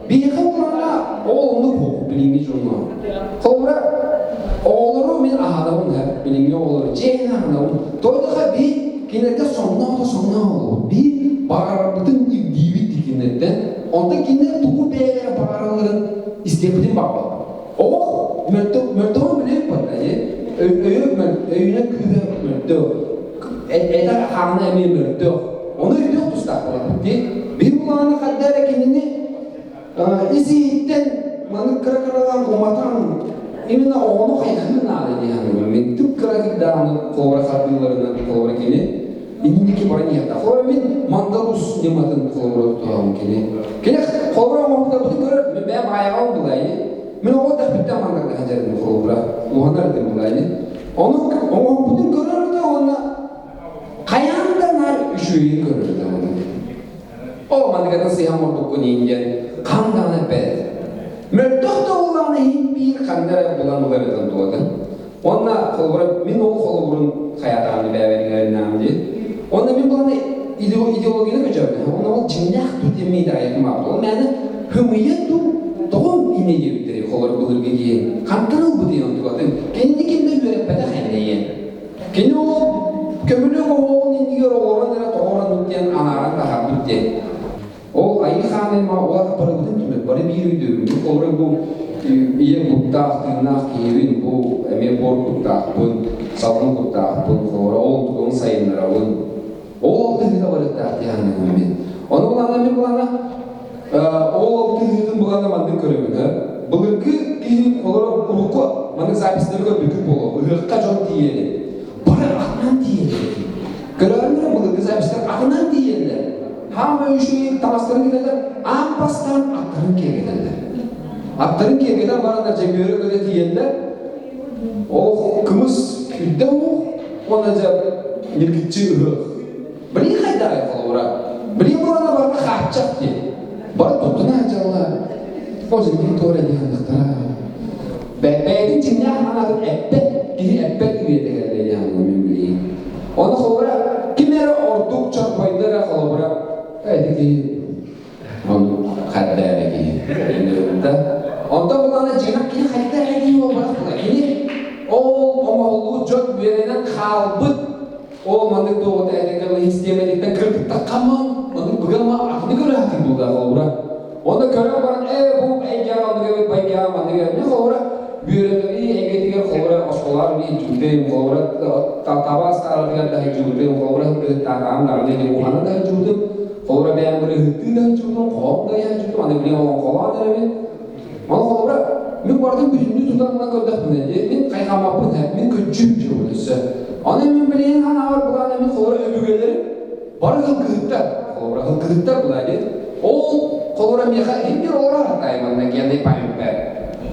биһиэхэ буоллаҕына ол оннук буолуох билиҥҥи дьоҥҥо. Холобура, оҕолору мин аһатабын ээ, билиҥҥи оҕолору дьиэһин аһанабын. Тойдоха би кинилэргэ сонноох да сонноох оҕолор. Би баҕарарбытын ирдиибит ди кинилэртэн. Онтон кинилэр тугу бэйэлэрэ баҕаралларын истиэхпитин баҕарбаппыт. Оҕо мөлтөҕүн билэбит барда дии. Өйө өйүнэн күүһэ мөлтөх. Этэр хаана эмиэ мөлтөх. Ону өйдүөх тустаах буоларбыт дии. Биир улаана хайда эрэ кинини ис-иһиттэн маннык кыра-кыралаан уматан именно оҕону хайҕыы наада дии саныыбын. Мин тып кыра кырдааны холобура хардыыларынан холобура кини инники баран иһэрдэ. Холобура мин Мандарус ньыматын холобура тутуһабын кини. Кини холобура оҥоһуктарбытын көрөр, мин бэйэм аайаҕам булайы. Мин оҕо эрдэхпиттэн мандарга сылдьарым холобура уһанар этим булайы. Ону оҥоһукпутун көрөр да уонна хайаан да наар үчүгэйин көрөр да ону. Ол манныгатын сыһан оҥорбуккун иин диэн хаан даҕаны эппэт. Мөлтөх да буоллаҕына иһин биир ханна эрэ булан уларытан туолатын. Уонна холобура мин ол холобурун хайатаҕын бэйэбэр дии. Уонна мин буланы идеологияны көчөбүн. Уонна ол дьиҥнээх ту диэммин итэҕэйэтим баар. Ол мээнэ хымыйа ту тоҕо иннэ диэбиттэрий холобура былыргы киһи. Хантан ылбытый онтукатын? Кинини ким да үөрэппэтэх эннэйиэн. Кини ол көмүлүөк оһоҕун иннигэр олорон эрэ тоҕо ороннук диэн анааран таһаарбыт диэн. Ол айыы хаан аймаҕа ол аата барыбытын түмэт, бары биир өйдөбүнньүк. Олору бу ийэ куттаах, тыыннаах киһибин, бу эмиэ буор куттаахпын, салгын куттаахпын, холобура ол тутугун сайыннарабын. Ол алтыһыыта барыахтаах дии саныыбын мин. Ону булаана мин булаана ол алтыһыытын булаана маннык көрөбүн. Былыргы киһи олору урукку маннык записьтары көрбүккүт буолуо. Ыһыахха дьон тиийэрин. Бары атынан тиийэллэр. Көрөөрү былыргы записьтар атынан тиийэллэр. Хаама үчүгэй таҥастарын кэтэллэр, аан бастаан аттарын киэргэтэллэр. Аттарын киэргэтэн бараннар дьэ үөрэ-көтө тиийэллэр. Ол кымыс үрдэ уох, уонна дьэ ньиргиччи ыһыах. Билии хайдаҕай холобура? Билии буолана барыта хааччах диэн. Бары туттуна сылдьаллар. Ол дьиҥин туора дии саныахтара. Бэйэтин дьиҥнээх санаатын эппэт, киһи эппэт үйэтэ кэллэ диэн мин билиим. Ону холобура, ким эрэ ордук чорбойдо эрэ холобура, эти киһи он хайда эрэ киһи да. Онтон булана дьиҥнээх кини хайда эрэ киһи буолбатах була. Кини ол оҥоһуллубут дьон үөрэнэн хаалбыт ол маннык туоҕута этэргэ систиэмэтиттэн кырдыктахха маннык быгама атыны көрө сатыыр буолла холобура. Онно көрөн баран ээ бу эйгэҕэ маннык эбит байгэҕэ маннык эбит мин холобура үөрэтэри эйгэтигэр холобура оскуолаҕа билии дьуутыйым холобура таба астааратыгар да дьуутыйым холобура таатаҕым даҕаны ини уһана да дьуутум холобура бэйэм бырыһыттыы да дьуутум хоһоон да дьуутум аны билигин олоҥхолоон эрэбин. Ону холобура мин барытын бүтүннүү тутан ылан көрдөхпүнэ мин хайҕаммаппын мин көччүм дьуубун өссө. Ону мин билигин ханаабар былаана мин холобура өбүгэлэрим бары ылгыһыттар холобура ылгыһыттар былаа диэн ол холобура миэхэ иһин олорор тайманна генный памятпэр.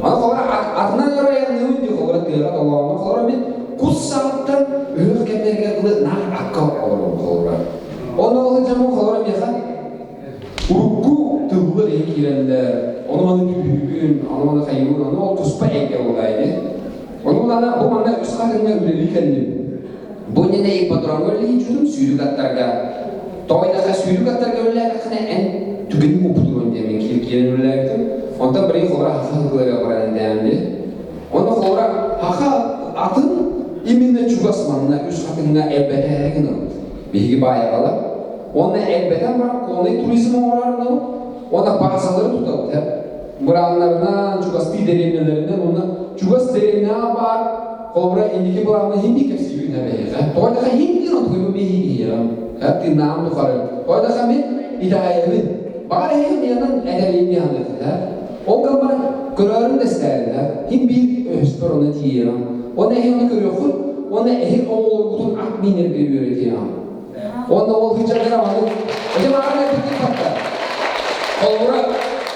Ону холобура атынан эрэ айанныыбын дии холобура тыаҕа толооҥҥо холобура мин кус саҕаттан ыһыах кэмнэригэр дылы наар акка олоробун холобура. Ону ол дьоммун холобура миэхэ урукку тыллар иһи киирэллэр, ону маны түһүүбүн, ону маны хайыыбын, ону ол туспа эйгэ буолаа ини. Ону булана бу манна үс хатыҥҥа үлэлии кэллим. Бу иннинэ ипподромҥа үлэлии дьүтүм сүүрүк аттарга. Тоҕойдохха сүүрүк аттарга үлэлээтэххинэ эн түгэни куппутуруон диэн мин киирэн үлэлээбитим. Онтон билигин холобура хаха ыллыга баран дээн дии. Онно холобура хаха атын именно чугас манна үс хатыҥҥа элбэтээри гынабыт. Биһиги баайаҕалар. Уонна элбэтэн баран конный туризм оҥорорунан уонна баазалары тутабыт э. Мырааннарынан, чугастыы дэриэбинэлэринэн уонна чугас дэриэбинэҕэ баар холобура инники былааммын хинди кэпсиибин эбэһиэхэ. Тоҕо диэхэ хинди онтугуйбун биһиги э тыыннааҕым тухары. Тоҕо диэхэ мин итэҕэйэбин. Баҕар эһиги миэнэн этэриин диэн э. Ол гамма көрөөрүн да истээринэ, хин биир өһөспөр оны тиийэҕин. Оны эһи оны көрүөххүт, оны эһи оҕолоргутун ат миинэргэ үөрэтиэҕин. Онно ол хычаргара маннык ити маарга эппиккин батта. Холобура,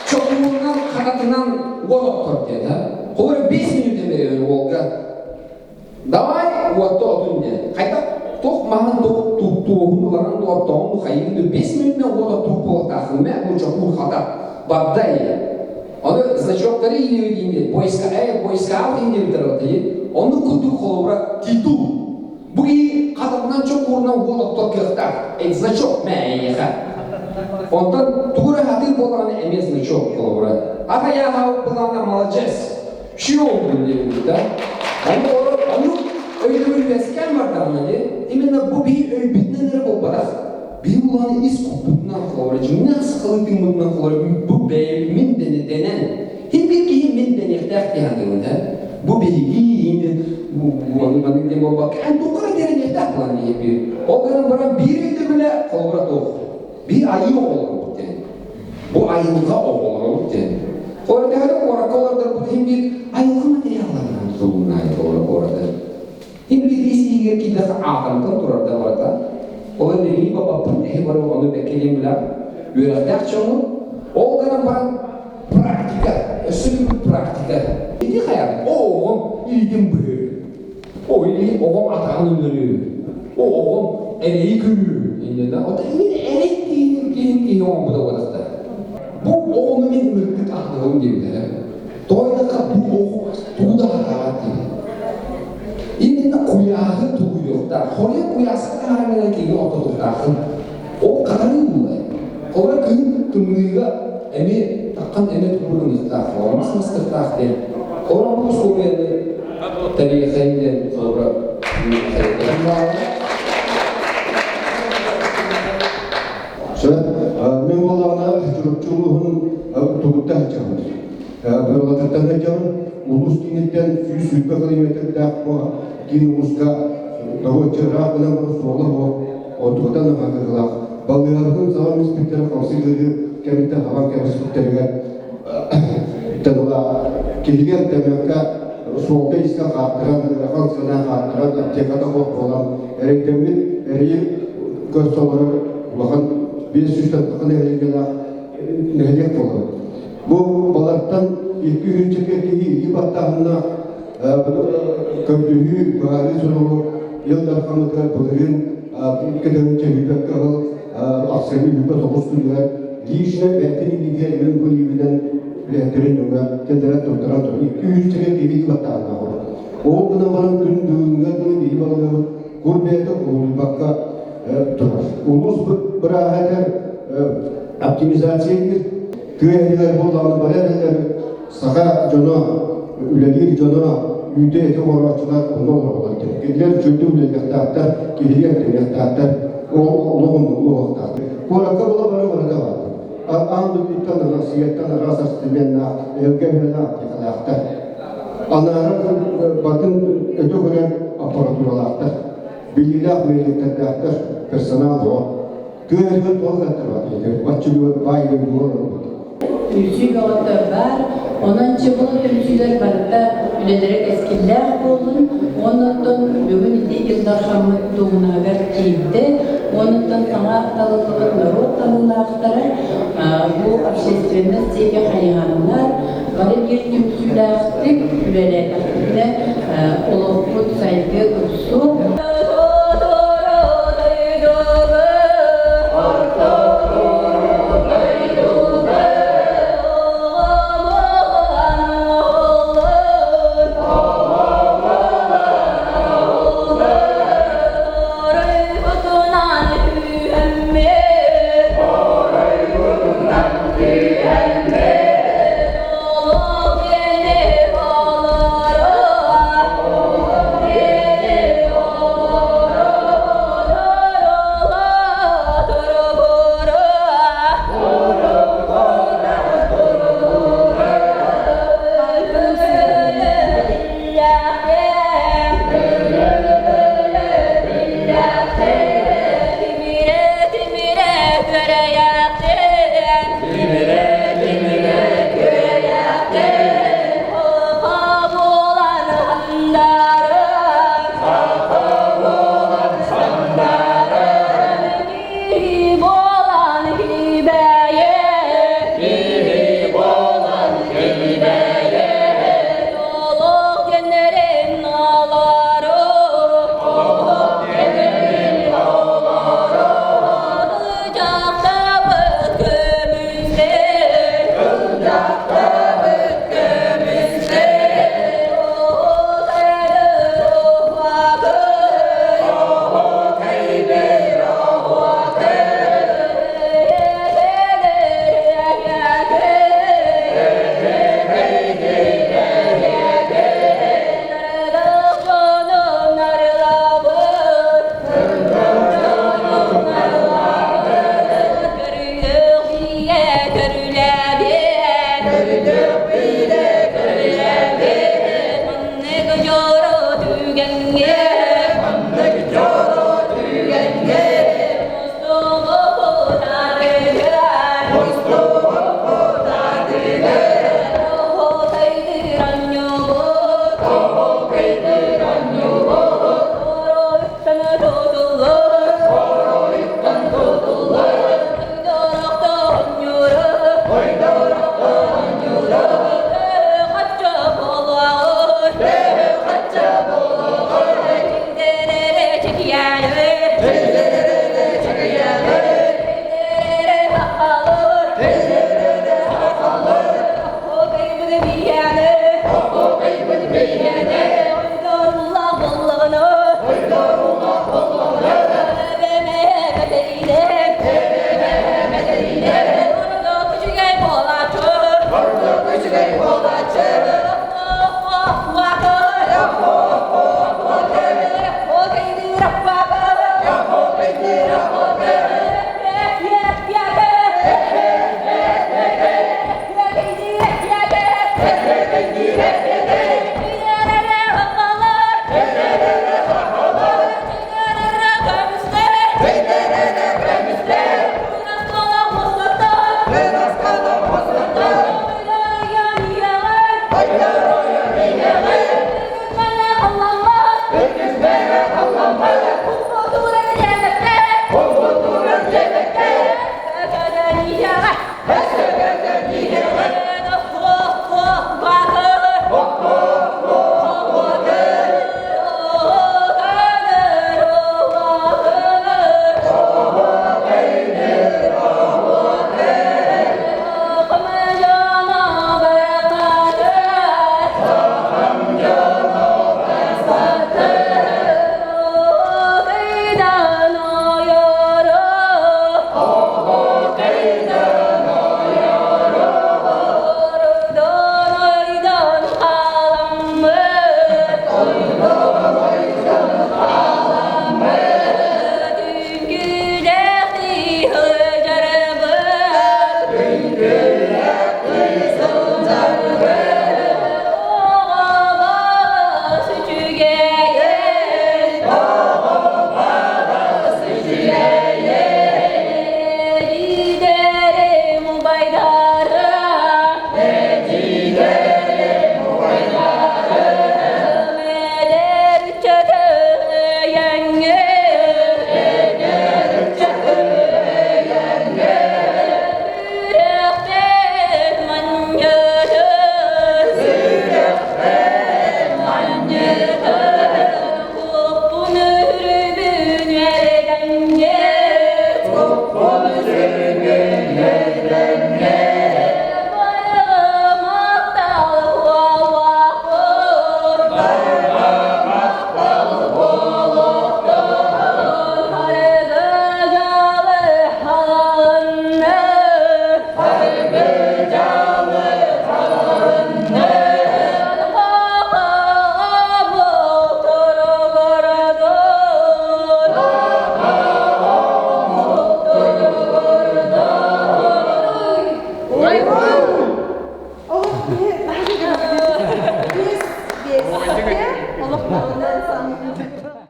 чокуурунан, хататынан уот оттор диэн, ha? Холобура, 5 мүнүүтэ беребин уолга. Давай уотта отун диэн. Хайдах туох маһын туох туоһун ыларын дуо оттоҕун хайыын дуо 5 мүнүүтүнэн уот оттуур буолуохтааххын мэ бу чокуур хата барда ийэ. Ону значоктары иилэбит диин бойска бойскаут иилэбиттэр оттайы. Оннук курдук холобура титул. Бу киһи хататынан чокуурунан уот оттор кыахтаах. Это значок мэ эйиэхэ. Онтон тугу эрэ хатыыр буоллаҕына эмиэ значок холобура. Ата яаһаабыт былаана маладьыас. Шиол диэбит да. Ону оннук өйдөбүл үөскээн бардаҕына дии, именно бу биһи өйбүтүнэн эрэ буолбатах. Биһи улахан ис куппутунан холобура, дьиҥнээх сахалыы тыыммытынан холобура бу бэйэбит мин дэнэн Хин бир киһи мин дэниэхтээх дии саныыбын ээ. Бу биһиги иин маннык диэн буолбакка, эн туохха эрэ дэниэхтээх буолан диэһи биир. Ол гынан баран биир өйдөбүлэ холобура туох. Биир айыы оҕолоробут диэн. Бу айылҕа оҕолоробут диэн. Ол төһө да куоракка олордорбут иһин биир айылҕа материалларынан тутулунна айылҕа куораты. Хин биир ис иһигэр киирдэххэ аатамтан турар да барыта. Ол эбии баппын эһи бары ону бэккэ диэн билэр. Үөрэхтээх дьоҥҥут. Ол гынан баран Практика, өссө бүгүн практика. Ити хайа, о оҕом илиитин быһыы. О или оҕом атаҕын өлөрүү. О оҕом эрэйи көрүү. Иннинэ, ота мин эрэй киһин киһин киһи оҥорбута буолахта. Бу оҕону мин ырытык аһыныгым диэбитэ. Тоойдохха бу оҕо тугу да хатаабат диэбит. Именно куйааһы тулуйуохтаах. Хоруйа куйааска таһааран киһи ортотуохтааххын. Ол хатарыы буолар. Холобура кыһын тымныыга эмиэ таххан эмиэ тугу гыныахтаах, мас мастыахтаах диэн. Холобура бу условияны тэрийэхэйин диэн холобура Сөп. Мин буоллаҕына Чурапчы улууһун тугутта сылдьабын. Быралатыттан сылдьабын. Улуус кииниттэн 120 километрдаах киин улууска добуочча ыраах гынан суола суох Онтукатан аһатыылаах балыыһабытын саҥа инспектора хамсык ыарыы кэмиттэн хабан кэбиспиттэригэр тыла киһигэр тэмэккэ суолга-иискэ хааттаран, ыарахан сыана хааттаран, аптеката суох буолан эрэйдэммит эрэйи көрсө олорор улахан 500 тахса нэһилиэнньэлээх нэһилиэк буолар. Бу балартан 200 киһи илии баттааһыннаах көрдөһүү, быһаарыы суругу Ил Дархаммытыгар былырыын көтөрүнчэ сүүрбэккэ сыл ахсынньы 29 күнүгэр лично бэйэтин илиитигэр мин бу илиибинэн үлэһиттэрин дьоҥҥо кэллэрэн туттаран турар. 200 киһи баттааһыннаах олор. Ол гынан баран күн бүгүҥҥэ дылы биһи балыгыбыт кур бэйэтэ кубулуйбакка турар. Улуус бырааһа этэр оптимизация диир. Тыа иһигэр буоллаҕына бары эрэллэр Саха дьоно, үлэлиир дьоно, үүтэ-эти оҥорооччулар онно олороллор. Кинилэр үчүгэйдик үлэлиэхтээхтэр, киһилии эмтэниэхтээхтэр, ол олох оннулуохтаахтар. Куоракка була бары барыта баар. Аан дойдуттан, Россияттан араас ассортименнаах, эһэлгэ эһэлээх аптекалаахтар. Анаарар батын өтө көрөр аппаратуралаахтар. Билиилээх медиктэрдээхтэр, персонал бөҕө. Тыа иһигэр туох кыаттарбат баччылыгар баай буолар олорбут. Түмсүү бөҕөтө баар, онон чыбыл түмсүүлэр барыта үлэлэрэ кэскиллээх буоллун, уоннаттан бүгүн ити Ил Дархаммыт дуоһунаһыгар киирдэ, уоннаттан саҥа талыллыбыт норуот талыылаахтара бу общественность диэки хайыһаннар, бары биир түмсүүлээхтик үлэлээтэхпитинэ олохпут сайдыа тупсуо. түгэҥҥэ.